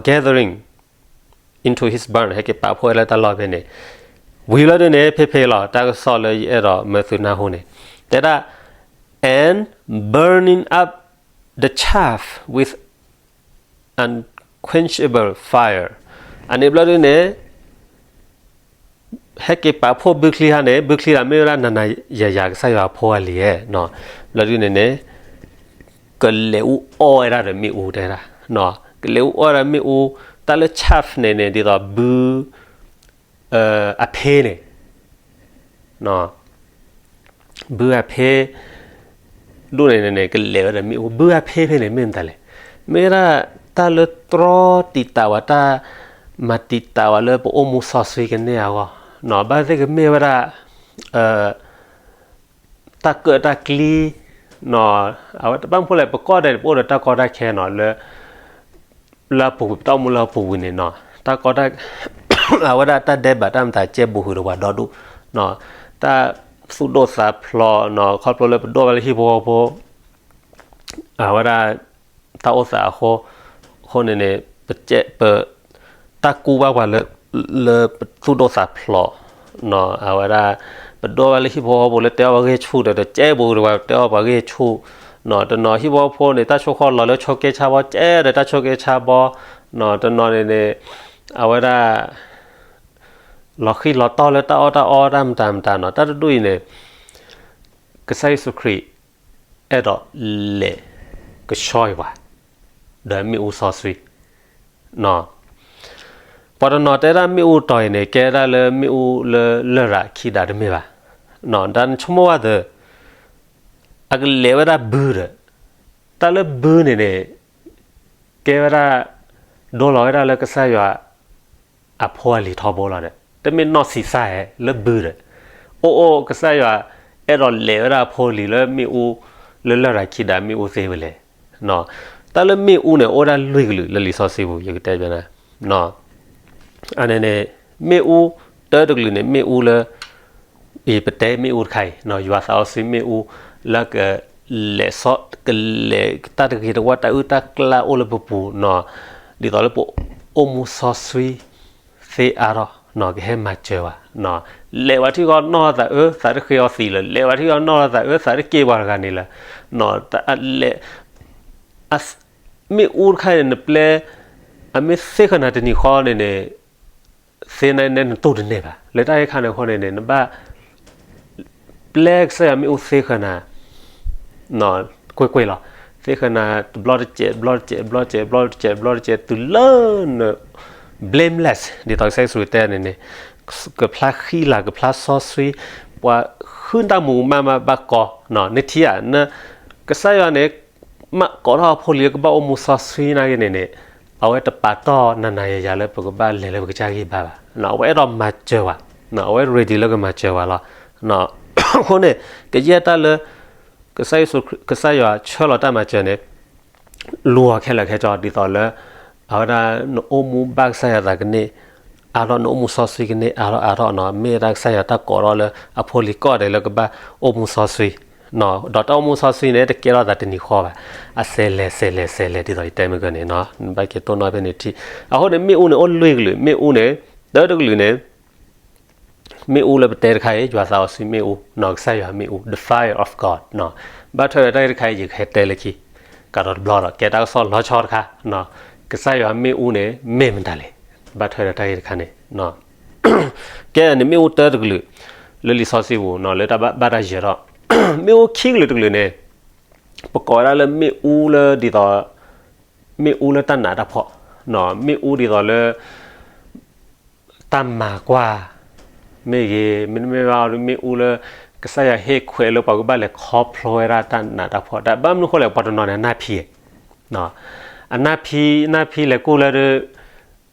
gathering into his barn ဟဲက့ၤပာ်ဖှိၣ်ဝဲလၢတၢ်လီၢ်ဖဲန့ၣ်, ဝံၤလီၤဒုန့ၣ် ဖဲဖဲလီၤ တၢ်ကစီၣ်လၢယအဲၣ်ဒိးမၢသုနၢ်ဟူန့ၣ်, တဲဒၣ် and burning up the chaff with unquenchable fire, အန့ၣ်ဘျီဒုန့ၣ် ဟဲက့ၤပာ်ဖှိၣ်ဘုချံဟါန့ၣ် ဘုချံဒၣ်မ့ၢ်ဝဲဒၣ်နၤနၤယၤယၤကစၢ်ယွၤအဖိအလံၤဧၢ, ဘျီဒုန့ၣ်န့ၣ် ကလဲၤအူအီၣ်ဝဲဒၣ်ဒီးမ့ၣ်အူတဲဒၣ်, ကလဲၤအူအီၣ်ဝဲဒၣ်မ့ၣ်အူ, တၢ်လၢ chaff န့ၣ်န့ၣ် ဒ်သိးဘု အဖ့န့ၣ် ဘုအဖ့ ဒိၣ်န့ၣ်န့ၣ် ကလဲၤဝဲဒီးမ့ၣ်အူ, ဘုအဖ့ဖဲန့ၣ် မ့ၢ်မတၤလဲၣ်, မ့ၢ်ဝဲဒၣ်တၢ်လၢတြီတံာ်တာ်ဝဲ တၢ်မၤတံာ်တာ်ဝဲလၢပအိၣ်မူစီဆှံကန့ၢ်အဂီၢ်, ဘၣ်သ့ၣ်ကမ့ၢ်ဝဲဒၣ် တၢ်ကၢၣ်တၢ်ကျံ, အဝဲဘၣ်မနုၤဃိလဲၣ် ပကီၢ်ဒဲးန့ၣ် ပအိၣ်ဒီးတၢ်ကီတၢ်ခဲနီၤ လၢ လၢအပူၤကွံာ် ပတၢ်အိၣ်မူလၢအပူၤကွံာ်န့ၣ်နီၤ တၢ်ကီတၢ် အဝဲဒၣ်တၢ်ဒဲးဘးတၢ်မတၤကဲဘူးဟုးဒီးပှၤဒီဒူၣ်, တၢ်သူၣ်ဒိၣ်သးဖျိးနီၤ ခီဖျိလၢပဒိၣ်ဘၣ်လၢဟံၣ်ဖိဃီဖိ အဝဲဒၣ် တၢ်အိၣ်သးအဃိ, အဃိန့ၣ်န့ၣ် ပကဲ ပ တၢ်ကူၣ်ဘၣ်ပှၤလၢ လၢပသူၣ်ဒိၣ်သးဖျိး, အဝဲဒၣ် ပဒိၣ်ဘၣ်လၢဟံၣ်ဖိဃီဖိလၢတဲအီၣ်ပှၤဂ့ၢ်ဆူၣ်ဒီး တကဲဘူးတဝဲ တဲအီၣ်ပှၤဂ့ၢ်ဆူၣ်, တနီၤဟံၣ်ဖိဃီဖိန့ၣ် တၢ်ဆိၣ်ဃီလီၤလၢဆိကဲဆါဘီ ကဲဒီးတၢ်ဆိကဲဆါဘီ, တနီၤန့ၣ်န့ၣ် အဝဲဒၣ် လီၤဃံလီၤတီၢ်လၢတၢ်အီၣ်တၢ်အီတၢ်မတၤမတၤနီၤ, တၢ်တဒူၣ်အံၤန့ၣ် ကစၢ်ယ့ၣ်ၡူးခရံာ် အဲၣ်ဒိးလဲၤကဆှီအံၤပှၤ ဒီးမ့ၣ်အူစီဆှံ ပှၤတနီၤတဲဒၣ်မ့ၣ်အူတီၤအံၤန့ၣ် ကဲဒၣ်လၢမ့ၣ်အူလၢလရာ်ခံဒါတမ့ၢ်ဘၣ်, ဒီးနဆိကမိၣ်ဝဲသ့ အကလဲၤဝဲဒၣ်ဘုဒီး တၢ်လၢဘုန့ၣ်န့ၣ် ကဲဝဲဒၣ် ဒိလီၤဝဲဒၣ်လၢကစၢ်ယွၤ အဖိအလံၤထီဘိလီၤဒီး တမ့ၢ်နီၢ်ဆံးစၢ်ဟဲလၢဘုဒီး အိၣ်အိၣ်ကစၢ်ယွၤ အဲၣ်ဒိးလဲၤဝဲဒၣ်အဖိအလံၤလၢမ့ၣ်အူ လၢလရာ်ခံဒါမ့ၣ်အူသ့ဝဲလဲၣ်. တၢ်လၢမ့ၣ်အူန့ၣ် အိၣ်ဒၣ်လွံၢ်ကလုာ်လၢလံာ်စီဆှံပူၤ ယကတဲဘၣ်နၤ အန့ၣ်န့ၣ် မ့ၣ်အူတၢတကလုာ်န့ၣ် မ့ၣ်အူလၢ အံၤပတဲမ့ၣ်အူတခါအံၤ ယွၤသးစီဆှံမ့ၣ်အူ လၢက လဲၤစီ ကလဲၤတၢ်တဂ့ၤတဝါတၢ်အုၣ်တၢ်ကျါအိၣ်လၢပပူၤနီၤ, ဒ်သိးလၢပအိၣ်မူစီဆှံသ့အါထီၣ်နီၤ ကဟဲမၤစၢၤဝဲနီၤ, လဲၤဝဲထံဂီၤနီၢ်သးအၢ သးတဃ့အီၤသံးလၢၤ, လဲၤဝဲထံဂီၤနီၢ်သးအၢ သးတက့ၢ်ပှၤတဂၤန့ၣ်လၢၤ, လဲၤ မ့ၣ်အူတခါန့ၣ် နပျဲ အမ့ၢ်သ့ဃၢၤနၤတနံၤဃီန့ၣ်န့ၣ် သ့န့ၣ်နတိၢ်တန့ၢ်ဘၣ်. လၢတၢ်ဂ့ၢ်ခါန့ၣ်အဃိန့ၣ်န့ၣ် နဘၣ် ပျဲကစၢ်ယွၤမ့ၣ်အူသ့ဃၢၤနၤ ကွ့ၢ်ကွ့ၢ်လီၤ. သ့ဃၢၤနၤတဘျီတစဲး ဘျီတစဲး ဘျီတစဲး ဘျီတစဲး ဘျီတစဲး တုၤလၢန blameless ဒ်သိးကစၢ်ယ့ၣ်ၡူးတဲန့ၣ်န့ၣ် ကဖျါဃံလၤ ကဖျါစီဆှံ ပှၤဃုတၢ်မူးမးမးဘၣ်ကီ, နထံၣ်ဧါ, ကစၢ်ယွၤန့ၣ် မ့ၢ်ကိးထီၣ်အဖိလံၤလၢကဘၣ်အိၣ်မူစီဆှံနာ်က့န့ၣ်န့ၣ် အဝဲတပာ်တီၢ်နၤနၤယၤယၤလၢပကဘၣ်လဲၤလၢပကစၢ်ဂံၢ်ဘါဘၣ်. အဝဲအဲၣ်ဒိးမၤစၢၤဝဲ, အဝဲ ready လၢကမၤစၢၤဝဲလီၤ. အဃိန့ၣ် ကယဲၢ်တၢ်လၢ ကစၢ်ယ့ၣ်ၡူး ကစၢ်ယွၤဆှၢလီၤတၢ်မၤစၢၤန့ၣ် လူၤအီၤခဲလၢာ်ခဲဆ့ ဒ်သိးလၢ အဝဲဒၣ်နအိၣ်မူဘၣ်ကစၢ်ယွၤသးကန့ၢ်အါထီၣ် နအိၣ်မူစီဆှံကန့ၢ်အါထီၣ်အါထီၣ်နီၤ, မ့ၢ်ဒၣ်ကစၢ်ယွၤတၢ်ကိးထီၣ်လၢအဖိလံၤကိးဂၤဒဲးလၢကဘၣ်အိၣ်မူစီဆှံ, ဒီးတၢ်အိၣ်မူစီဆှံန့ၣ် တကဲထီၣ်သးတနံၤဃီဘၣ်, အစဲးလဲၤ စဲးလဲၤ စဲးလဲၤ ဒ်သိးယတဲမုၢ်ကန့ၣ်နီၤ, နဘၣ်က့ၤတိၢ်နီၣ်ဖဲန့ၣ်ထံၣ်. အဃိန့ၣ် မ့ၣ်အူန့ၣ် အိၣ်လွံၢ်ကလုာ်, မ့ၣ်အူန့ၣ် တၢတကလုာ်န့ၣ် မ့ၣ်အူလၢပတဲတခါအံၤ ယွၤသးစီဆှံမ့ၣ်အူ, ကစၢ်ယွၤမ့ၣ်အူ the fire of God ဘၣ်ထွဲဒီးတၢ်ဂ့ၢ်တခါအံၤ ယကဟဲတဲလၢခံ ကးထီၣ်တဘျီဒီး ကဲတၢ်ကစီၣ်လီၤဆီတခါ, ကစၢ်ယွၤမ့ၣ်အူန့ၣ် မ့ၢ်မတၤလဲၣ်, ဘၣ်ထွဲဒီးတၢ်ဂ့ၢ်တခါန့ၣ် ကဲန့ၣ်မ့ၣ်အူတၢတကလုာ် လၢလံာ်စီဆှံပူၤ လၢတၢ်ဘၣ်တၢ်ယၢၤဒီး မ့ၣ်အူခံကလုာ်တကလုာ်န့ၣ် ပကိးဝဲဒၣ်လၢမ့ၣ်အူလၢဒ်သိး မ့ၣ်အူလၢတၢ်နးတၢ်ဖှီၣ်, မ့ၣ်အူဒ်သိးလၢ တၢ်မၤကွၢ် မ့ၢ်ဂ့ၤ, မ့တမ့ၢ်ဘၣ် မ့ၣ်အူလၢ ကစၢ်ယွၤဟ့ၣ်ခွဲးလၢပှၤကဘၣ်လဲၤခီဖျိဝဲဒၣ်တၢ်နးတၢ်ဖှီၣ်, တၢ်ဘၣ်မနုၤဃိလဲၣ် ပှၤတနီၤန့ၣ် အနၢ်ဖံ, အနၢ်ဖံ အနၢ်ဖံလဲၤကူၣ်လၢ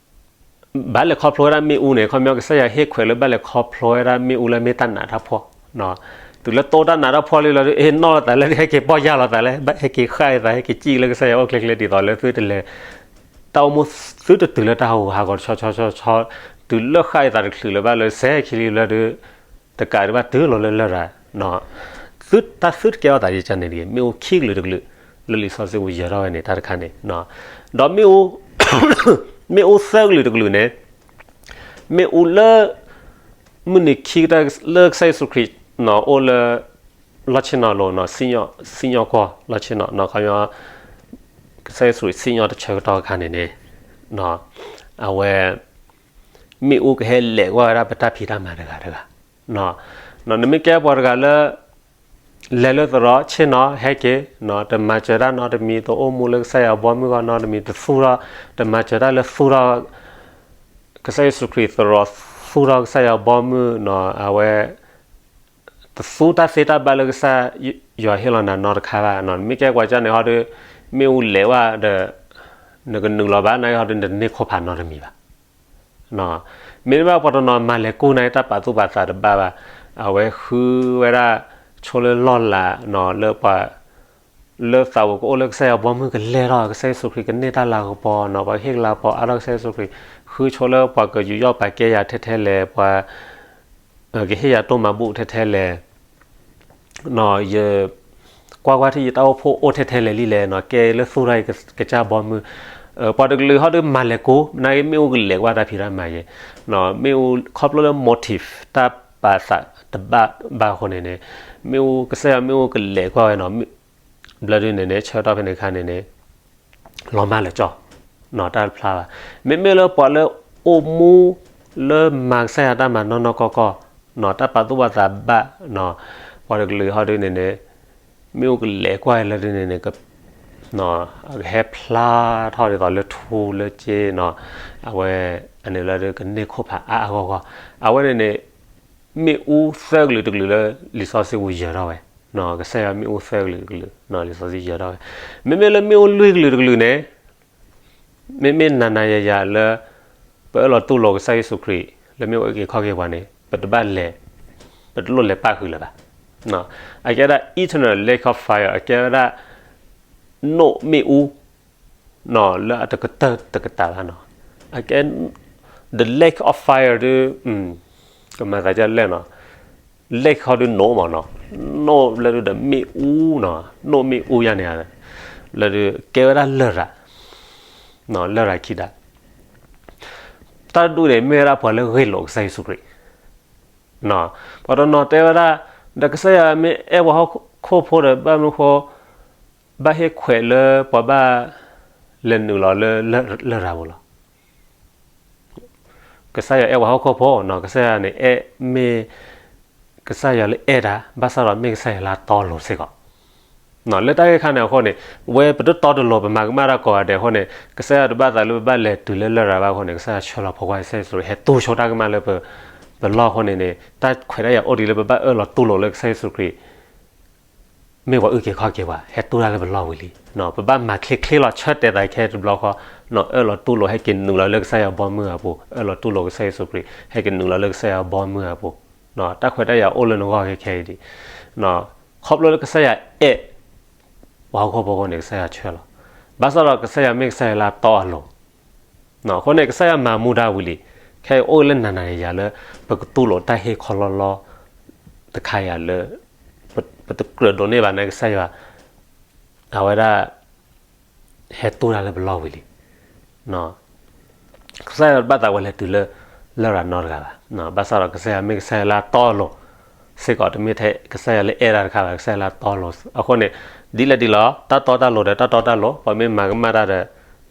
ဘၣ်လဲၤခီဖျိဝဲဒၣ်မ့ၣ်အူန့ၣ် ခီပညီ ကစၢ်ယွၤဟ့ၣ်ခွဲးလၢဘၣ်လဲၤခီဖျိဝဲဒၣ်မ့ၣ်အူလၢမ့ၢ်တၢ်နးတၢ်ဖှီၣ်, တုၤလၢတိၢ်တၢ်နးတၢ်ဖှီၣ်လံလီၤ ဟ့ၣ်နီၣ်လိာ်သးလၢ ဟဲက့ၤပီၢ်ယၢ်လိာ်သးလၢ ဟဲက့ၤဃၣ်အသး ဟဲက့ၤစံၣ်လၢကစၢ်ယွၤအိၣ်ချ့ချ့ ဒ်သိးလၢသုတလဲၤ တၢ်အိၣ်မူသုတတုၤလၢတၢ်ဟးဂူာ်ဟးဂီၤတဆီဆီဆီဆီ, တုၤလၢဃၣ်အသးတချုးလၢၤဘၣ်လၢစဲခံလံလၢဒုး တကးဒံးဘၣ်တုၤလီၤလၢလရာ်, တၢ်သုတကဲထီၣ်သးယကန့ၣ်တဂ့ၤ, မ့ၣ်အူခံကလုာ်တကလုာ် လၢလံာ်စီဆှံပူၤယၢၤထီၣ်ဝဲန့ၣ် တၢ်တခါန့ၣ်, ဒီးမ့ၣ်အူ မ့ၣ်အူသၢကလုာ်တကလုာ်န့ၣ် မ့ၣ်အူလၢ မုၢ်နံၤခံကတၢၢ်လၢကစၢ်ယ့ၣ်ၡူးခရံာ် အိၣ်လၢ လီၢ်ဆ့ၣ်နီၤလိၤ စံၣ်ညီၣ်ကွီၢ်လီၢ်ဆ့ၣ်နီၤ ခီပညီ ကစၢ်ယ့ၣ်ၡူးခရံာ်စံၣ်ညီၣ်တဆၢကတီၢ်အခါန့ၣ်န့ၣ် အဝဲ မ့ၣ်အူကဟဲလဲၤကွၢ်ဝဲဒၣ်ပတၢ်ဖံးတၢ်မၤတဂၤတဂၤ, နမ့ၢ်ကဲပှၤတဂၤလၢ လဲၤလၢသရိာ်ဆ့ၣ်နီၤ ဟဲက့ၤ တမၤစၢၤတၢ်နီတမံၤ တအိၣ်မူလၢကစၢ်ယွၤဘီမုၢ်ဂီၢ်နီတမံၤ တသူၣ်ထီၣ် တမၤစၢၤတၢ်လၢသူၣ်ထီၣ် ကစၢ်ယ့ၣ်ၡူးခရံာ်သရိာ် သူၣ်ထီၣ်ကစၢ်ယွၤဘီမုၢ် အဝဲ တသူတၢ်သ့တၢ်ဘၣ်လၢကစၢ်ယွၤဟ့ၣ်လီၤနၤနီတခါဘၣ်, မ့ၢ်ကဲပှၤကန့ၣ်ဟီဒီး မ့ၣ်အူလဲၤဝဲဒီး နကနုာ်လီၤဘၣ် နာ်က့ဟီဒီး နတန့ၢ်ခိၣ်ဖးနီတမံၤဘၣ်. မ့တမ့ၢ်ဘၣ်ပှၤတနီၤမၤလဲၤကူၣ်နာ်က့ တၢ်ပာ်သူၣ်ပာ်သးတဘၣ်ဘၣ်, အဝဲဃုဝဲဒၣ် ဆိလၢလီၢ်လၤ လၢပှၤ လၢသးဝဲကအိၣ်လၢကစၢ်ယွၤဘီမုၢ်ကလဲၢ်ထီၣ် ကစၢ်ယ့ၣ်ၡူးခရံာ်ကန့ၢ်တၢ်လၤကပီၤနီၤ ပှၤကဟ့ၣ်ကလၤပီၤအါထီၣ်ကစၢ်ယ့ၣ်ၡူးခရံာ် ဃုဆိလၢပှၤကယူးယီၣ်ပာ်ကဲယၤထဲထဲလဲၣ် ပှၤ ကဟ့ၣ်ယၤတိၢ်မၤဘူၣ်ထဲထဲလဲၣ် ယ ကွၢ်ကွၢ်ထံၣ်ယတၢ်အိၣ်ဖှိၣ်အိၣ်ထဲထဲလဲၣ်လံလဲၣ်နီၤ ကဲလၢသူၣ်ထီၣ်ယကစၢ်ဘီမုၢ် ပှၤတကလုာ်ဟီဒုးမၤလဲၤကိး နာ်က့မ့ၣ်အူကလဲၤကွၢ်တၢ်ဖံးတၢ်မၤယဲ, မ့ၣ်အူခီဖျိလၢ motive တၢ်ပာ်သးတဘၣ်ဘၣ်အဃိန့ၣ်န့ၣ်, မ့ၣ်အူ ကစၢ်ယွၤမ့ၣ်အူကလဲၤကွၢ်ဝဲနီၤ, ဘျီဒုန့ၣ်န့ၣ် ဆၢကတီၢ်ဖဲန့ၣ်အခါန့ၣ်န့ၣ် လီၤမၢ်လၢာ်ကၠီ, တၢ်တဖျါဘၣ်. မ့မ့ၢ်လၢပှၤလၢအိၣ်မူ လၢမၤကစၢ်ယွၤတၢ်မၤနီၢ်နီၢ်ကီၢ်ကီၢ်, တၢ်ပာ်သူၣ်ပာ်သးဘၣ်, ပှၤတကလုာ်ဟီဒုန့ၣ်န့ၣ် မ့ၣ်အူကလဲၤကွၢ်လၢဒုန့ၣ်န့ၣ် ကဟဲဖျါထီၣ်ဒ်သိးလၢထူလၢက့နီၤ, အဝဲ အန့ၣ်လၢဒုကန့ၢ်ခိၣ်ဖးအါအါဂီၢ်ဂီၢ်, အဝဲန့ၣ်န့ၣ် မ့ၣ်အူသၢကလုာ်တကလုာ်လၢလံာ်စီဆှံပူၤယၢၤထီၣ်ဝဲ, ကစၢ်ယွၤမ့ၣ်အူသၢကလုာ်တကလုာ် လံာ်စီဆှံယၢၤထီၣ်ဝဲ, မ့မ့ၢ်လၢမ့ၣ်အူလွံၢ်ကလုာ်တကလုာ်န့ၣ် မ့မ့ၢ်နၤနၤယၤယၤလၢ ပအၢၣ်လီၤတူၢ်လိာ်ကစၢ်ယ့ၣ်ၡူးခရံာ် လၢမ့ၣ်အူအုၣ်က့ၤခီၣ်က့ၤပှၤန့ၣ် ပတဘၣ်လဲၤ, ပတလိၣ်လဲၤပၣ်ဃုာ်လၢၤဘၣ်. အကဲဝဲဒၣ် eternal lake of fire အကဲဝဲဒၣ် နိၣ်မ့ၣ်အူ လၢအတကတၢၢ်တကတၢၢ်ဘၣ်နီၤ, အကဲ the lake of fire ဒု ကမၤသးဒ်လဲၣ်နီၤ, lake ဟီဒုနိၣ်မးနီၤ, နိၣ်လၢဒုဒီးမ့ၣ်အူနီၤ, နိၣ်မ့ၣ်အူယါန့ၣ် လၢဒုကဲဝဲဒၣ်လရာ်, လရာ်ခံဒး တၢ်ဒူၣ်န့ၣ် မ့ၢ်ဝဲဒၣ်ပှၤလၢဂ့ၢ်လိာ်ကစၢ်ယ့ၣ်ၡူးခရံာ်, ပှၤတနီၤတဲဝဲဒၣ် ဒီးကစၢ်ယွၤမ့ၢ်အဲၣ်ပှၤဟီၣ်ခိၣ်ဖိဒီး ဘၣ်မနုၤဃိ ဘၣ်ဟ့ၣ်ခွဲးလၢပှၤဘၣ်လဲၤနုာ်လီၤလၢလရာ်ပူၤလီၤ. ကစၢ်ယွၤအဲၣ်ပှၤဟီၣ်ခိၣ်ဖိနီၤ, ကစၢ်ယွၤန့ၣ်အဲၣ်မ့ၢ် ကစၢ်ယွၤလၢအဲၣ်တၢ် ဘၣ်ဆၣ်ဒီးမ့ၢ်ကစၢ်ယွၤလၢအတီအလိၤစ့ၢ်ကီး လၢတၢ်ဂ့ၢ်ခါန့ၣ်အဃိန့ၣ် ဝဲပတတီတလိၤ ပမၤကမၣ်တၢ်ကိးဂၤဒဲးအဃိန့ၣ် ကစၢ်ယွၤတဘၣ်သးလၢပဘၣ်လဲၤတုၤလၢလရာ်ဘၣ်အဃိန့ၣ် ကစၢ်ယွၤဆှၢလီၤဖိခွါကစၢ်ယ့ၣ်ၡူးခရံာ် ဟဲတူၢ်ဆိတၢ်ကမၣ်လၢပလီၢ်အဃိန့ၣ်န့ၣ် တၢ်ခွဲးတၢ်ယာ်အိၣ်ဒံးလၢပဘၣ်အၢၣ်လီၤတူၢ်လိာ်လၢကစၢ်ယ့ၣ်ၡူးခရံာ် မ့ၢ်ပှၤအုၣ်က့ၤခီၣ်က့ၤပှၤ ဟဲတူၢ်တၢ်လၢပလီၢ်ဝံၤလံ. ပဘၣ်မၤချ့ချ့လီၤ ဆၢတဲာ်သးခဲတဘျီဃီ အၢၣ်လီၤတူၢ်လိာ် ဟဲက့ၤနုာ်လီၤလၢကစၢ်ယွၤဘီမုၢ်အပူၤ အၢၣ်လီၤတူၢ်လိာ်ကစၢ်ယ့ၣ်ၡူးခရံာ် ဟဲက့ၤနုာ်လီၤလၢကစၢ်ယွၤဘီမုၢ်အပူၤ တၢ်ခွဲးတၢ်ယာ်အိၣ်လၢနဂီၢ်ခဲခဲအံၤဒံး ခီဖျိလၢကစၢ်ယွၤအဲၣ် ပှၤဟီၣ်ခိၣ်ဖိအဃိန့ၣ် ကစၢ်ယွၤဆှၢလီၤ. ဘၣ်ဆၣ်ဒီးကစၢ်ယွၤမ့ၢ်ကစၢ်ယွၤလၢအတီအလိၤ အဃိန့ၣ် ကစၢ်ယွၤမၤမူဒါဝံၤလံ. ခဲအံၤအိၣ်လၢနၤနၤယၤယၤလၢ ပကတူၢ်လိာ်တၢ်ဟ့ၣ်ခီလီလီ တခါယၤလၢ ပတကြၢးဒိးန့ၢ်ဘၣ်န့ၣ် ကစၢ်ယွၤ အဝဲဒၣ် ဟဲတူၢ်တၢ်လၢပလီၢ်ဝံၤလံ. ကစၢ်ယွၤတဘၣ်သးဝဲလဲၤတုၤလၢ လရာ်နီတဂၤဘၣ်. ဘၣ်ဆၣ်ဒီးကစၢ်ယွၤမ့ၢ်ကစၢ်ယွၤလၢအတီအလိၤစ့ၢ်ကီး တမ့ၢ်ထဲကစၢ်ယွၤလၢအဲၣ်တၢ်တခါဘၣ် ကစၢ်ယွၤလၢအတီအလိၤ. အဃိန့ၣ် ဒ်လဲၣ်ဒ်လဲၣ် တၢ်တီတၢ်လိၤဒီးတၢ်တီတၢ်လိၤ ပှၤမ့ၢ်မၤကမၣ်တၢ်ဒီး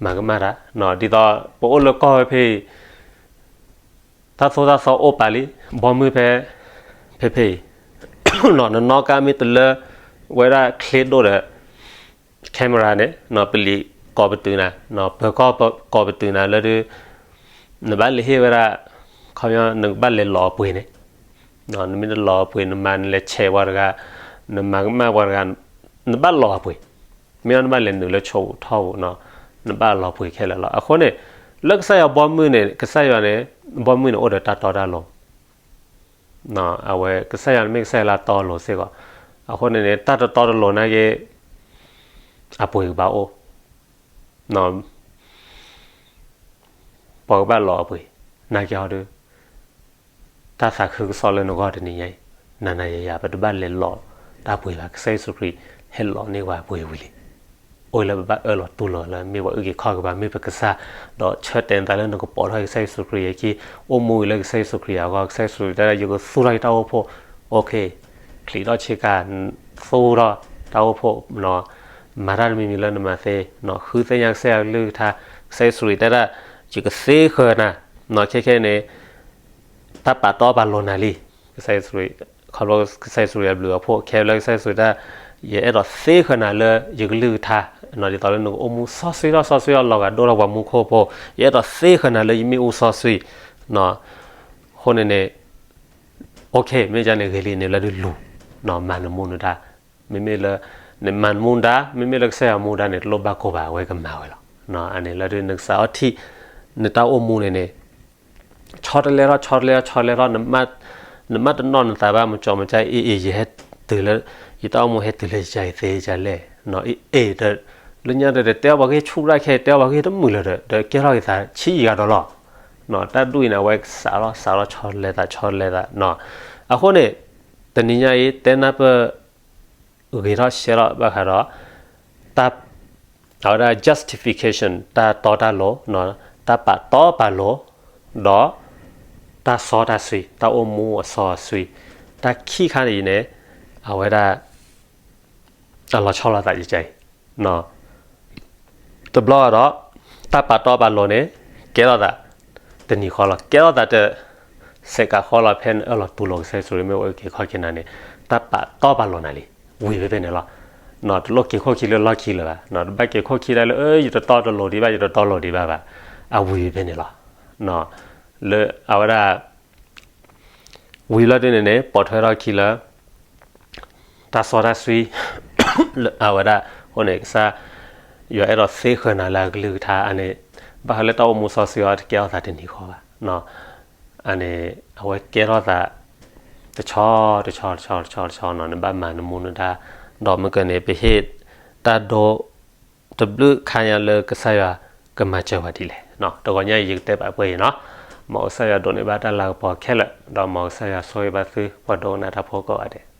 မၤကမၣ်တၢ် ဒ်သိးပအိၣ်လၢကီၢ်ဝဲဖဲအံၤ တၢ်သိၣ်တၢ်သီအိၣ်ပာ်လံ ဘီမုၢ်ဖဲ ဖဲဖဲအံၤ နနီၢ်ကါမ့ၢ်တလၢဝဲဒၣ်ချ့ဒိၣ်ဒီး camera န့ၣ် ပလံၤကိးပတုာ်နၤ ပၢၤကီၢ်ကိးပတုာ်နၤလၢဒု နဘၣ်လဲၤဟ့ၣ်ဝဲဒၣ် ခီပညီ နကဘၣ်လဲၤလီၤအပှ့ၤန့ၣ် နမ့ၢ်တလီၤအပှ့ၤ နမၤနလဲၤဆဲးပှၤတဂၤ နမၤကမၣ်ပှၤတဂၤ နဘၣ်လီၤအပှ့ၤ မ့ၢ်နဘၣ်လဲၤနုာ်လၢဆိၣ်ပူၤထီၣ်ပူၤ နဘၣ်လီၤပှ့ၤခဲလၢာ်လီၤ. အဃိန့ၣ် လၢကစၢ်ယွၤဘီမုၢ်န့ၣ် ကစၢ်ယွၤန့ၣ် ဘီမုၢ်န့ၣ်အိၣ်ဒီးတၢ်တီတၢ်လိၤ အဝဲကစၢ်ယွၤန့ၣ်မ့ၢ်ကစၢ်ယွၤလၢအတီအလိၤစ့ၢ်ကီး အဃိန့ၣ်န့ၣ် တၢ်တတီတလိၤနာ်က့ အပှ့ၤကဘၣ်အိၣ် ပှၤကဘၣ်လီၤအပှ့ၤ နာ်က့ဟီဒု တၢ်သးခုကစီၣ်လၢနဂီၢ်တနံၤညါအံၤ နၤနၤယၤယၤ ပတဘၣ်လဲၤလီၤတၢ်ပှ့ၤဘၣ် ကစၢ်ယ့ၣ်ၡူးခရံာ်ဟဲလီၤန့ၢ်ပှၤပှ့ၤဝံၤလံ. အိၣ်လၢပဘၣ်အၢၣ်လီၤတူၢ်လိာ်လၢမ့ၢ်ပှၤအုၣ်က့ၤခီၣ်က့ၤပှၤ မ့ၢ်ပကစၢ် ဒီးဆၢတဲာ်နသးလၢနကပိာ်ထီၣ်က့ၤကစၢ်ယ့ၣ်ၡူးခရံာ်အခံ အိၣ်မူဝံၤလၢကစၢ်ယ့ၣ်ၡူးခရံာ်အဂီၢ် ကစၢ်ယ့ၣ်ၡူးခရံာ်တဲဒၣ် ယကသူၣ်ထီၣ်ယတၢ်အိၣ်ဖှိၣ် အိၣ်ခ့ ချံးထီၣ်ဆ့ကၤ သူၣ်ထီၣ်တၢ်အိၣ်ဖှိၣ် မၤတၢ်တမံၤမံၤလၢနမၤသ့ ဃုသ့ၣ်ညါကစၢ်ယွၤကလုၢ်ကထါ ကစၢ်ယ့ၣ်ၡူးခရံာ်တဲဒၣ် ယကသ့ဃၢၤနၤ ခဲခဲန့ၣ် တၢ်ပာ်တီပာ်လိၤနၤလံ ကစၢ်ယ့ၣ်ၡူးခရံာ် ခီဖျိကစၢ်ယ့ၣ်ၡူးခရံာ်အဘျုးအဖှိၣ် ခဲလၢကစၢ်ယ့ၣ်ၡူးခရံာ်တၢ် ယအဲၣ်ဒိးသ့ဃၢၤနၤလၢယကလုၢ်ကထါ ဒ်သိးလၢနကအိၣ်မူစီဆှံထီၣ်စီဆှံထီၣ်လီၤဂာ်ဒိၣ်ထီၣ်ပှၤမူခိၣ်ဖိ ယအဲၣ်ဒိးသ့ဃၢၤနၤလၢယမ့ၣ်အူစီဆှံ အဃိန့ၣ်န့ၣ် အိၣ်ခ့ မ့ၢ်ဒ်န့ၣ်ဂ့ၤလံန့ၣ်လၢဒုလူၤ မၤနမူနဒါ မ့မ့ၢ်လၢ နမၤနမူနဒါ မ့မ့ၢ်လၢကစၢ်ယွၤမူဒါန့ၣ် တလိၣ်ဘၣ်ကိၢ်ဘၣ် အဝဲကမၤဝဲလီၤ. အန့ၣ်လၢဒု နကစးအီထံၣ် နတၢ်အိၣ်မူန့ၣ်န့ၣ် ဆီတလဲထီၣ် ဆီတလဲထီၣ် ဆီတလဲထီၣ် နမ့ၢ်တနီၣ်နသးဘၣ် မကၠီမကၠါ အ့ၣ်အ့ၣ် ယဟဲတုၤလၢ ယတၢ်အိၣ်မူဟဲတုၤလၢယကါအံၤသ့ယကါလဲၣ် အ့ၣ်အ့ၣ်ဒီး လၢညါဒီး တဲအီၣ်ပှၤဂ့ၢ်ဆူၣ်ရၣ်ခဲ တဲအီၣ်ပှၤဂ့ၢ်တမုာ်လၢၤဒီး ဒီးကဲထီၣ်က့ၤသးဆံးယံာ်ဂၤဒီးလီၤ. တၢ်ဒူၣ်အံၤန့ၣ် အဝဲစးထီၣ် စးထီၣ် ဆီတလဲသး ဆီတလဲသး အဃိန့ၣ် တနံၤညါအံၤ တဲနၢ်ပၢၢ် ဂ့ၤထီၣ်ရှဲထီၣ်ဘၣ်ဃးဒီး တၢ် အဝဲဒၣ် justification တၢ်တီတၢ်လိၤ, တၢ်ပာ်တီပာ်လိၤ, ဒီး တၢ်စီတၢ်ဆှံ, တၢ်အိၣ်မူအစီအဆှံ, တၢ်ခံခါန့ၣ်အံၤန့ၣ် အဝဲဒၣ် အလီၤဆီလိာ်သးယကဲအံၤ တဘျီဒီး တၢ်ပာ်တီပာ်လိၤန့ၣ် ကဲထီၣ်သး တနံၤဃီလီၤ. ကဲထီၣ်သးတ စဲးကးဃီလီၤ ဖဲနအၢၣ်လီၤတူၢ်လိာ်ကစၢ်ယ့ၣ်ၡူးခရံာ် မ့ၢ်ဝဲက့ၤခီၣ်က့ၤနၤန့ၣ် တၢ်ပာ်တီပာ်လိၤနၤလံ, ဝံၤဖဲဖဲန့ၣ်လီၤ. တလိၣ်က့ၤခိၣ်ခံလၢလီၢ်ခံလၢၤဘၣ်, တဘၣ်က့ၤခိၣ်ခံဒၣ်လၢ အၢ ယတတီတလိၤဒံးဘၣ်, ယတတီလိၤဒံးဘၣ်ဘၣ်, အဝံၤဖဲန့ၣ်လီၤ. လၢအဝဲဒၣ် ဝံၤလီၤဒ်န့ၣ်န့ၣ် ပိာ်ထွဲထီၣ်ခံလၢ တၢ်စီတၢ်ဆှံ လၢအဝဲဒၣ်အဃိန့ၣ် ကစၢ်ယွၤအဲၣ်ဒိးသ့ဃၢၤနၤလၢအကလုၢ်ကထါအန့ၣ်, ဘၣ်ဃးလၢတၢ်အိၣ်မူစီဆှံအံၤ တကဲထီၣ်သးတနံၤဃီဘၣ်. အန့ၣ် အဝဲကဲထီၣ်သး တဆီတဆီတဆီတဆီတဆီနီၤ, နဘၣ်မၤနမူနဒါ, ဒီးမ့ၢ်ကန့ၣ် ပဟ့ၣ်တၢ်ဒိ တဘျုးခါညါလၢကစၢ်ယွၤကမၤစၢၤပှၤဒ်လဲၣ်. တဂီၤညါအံၤ ယကတဲဘၣ်ပှဲၤအံၤနီၤ. မ်ကစၢ်ယွၤဒိးန့ၢ်ဘၣ်တၢ်လၤကပီၤခဲလၢာ်, ဒီးမ်ကစၢ်ယွၤဆိၣ်ဂ့ၤဘၣ်သုပှၤဒိကနၣ်တၢ်ဖိကိးဂၤဒဲး.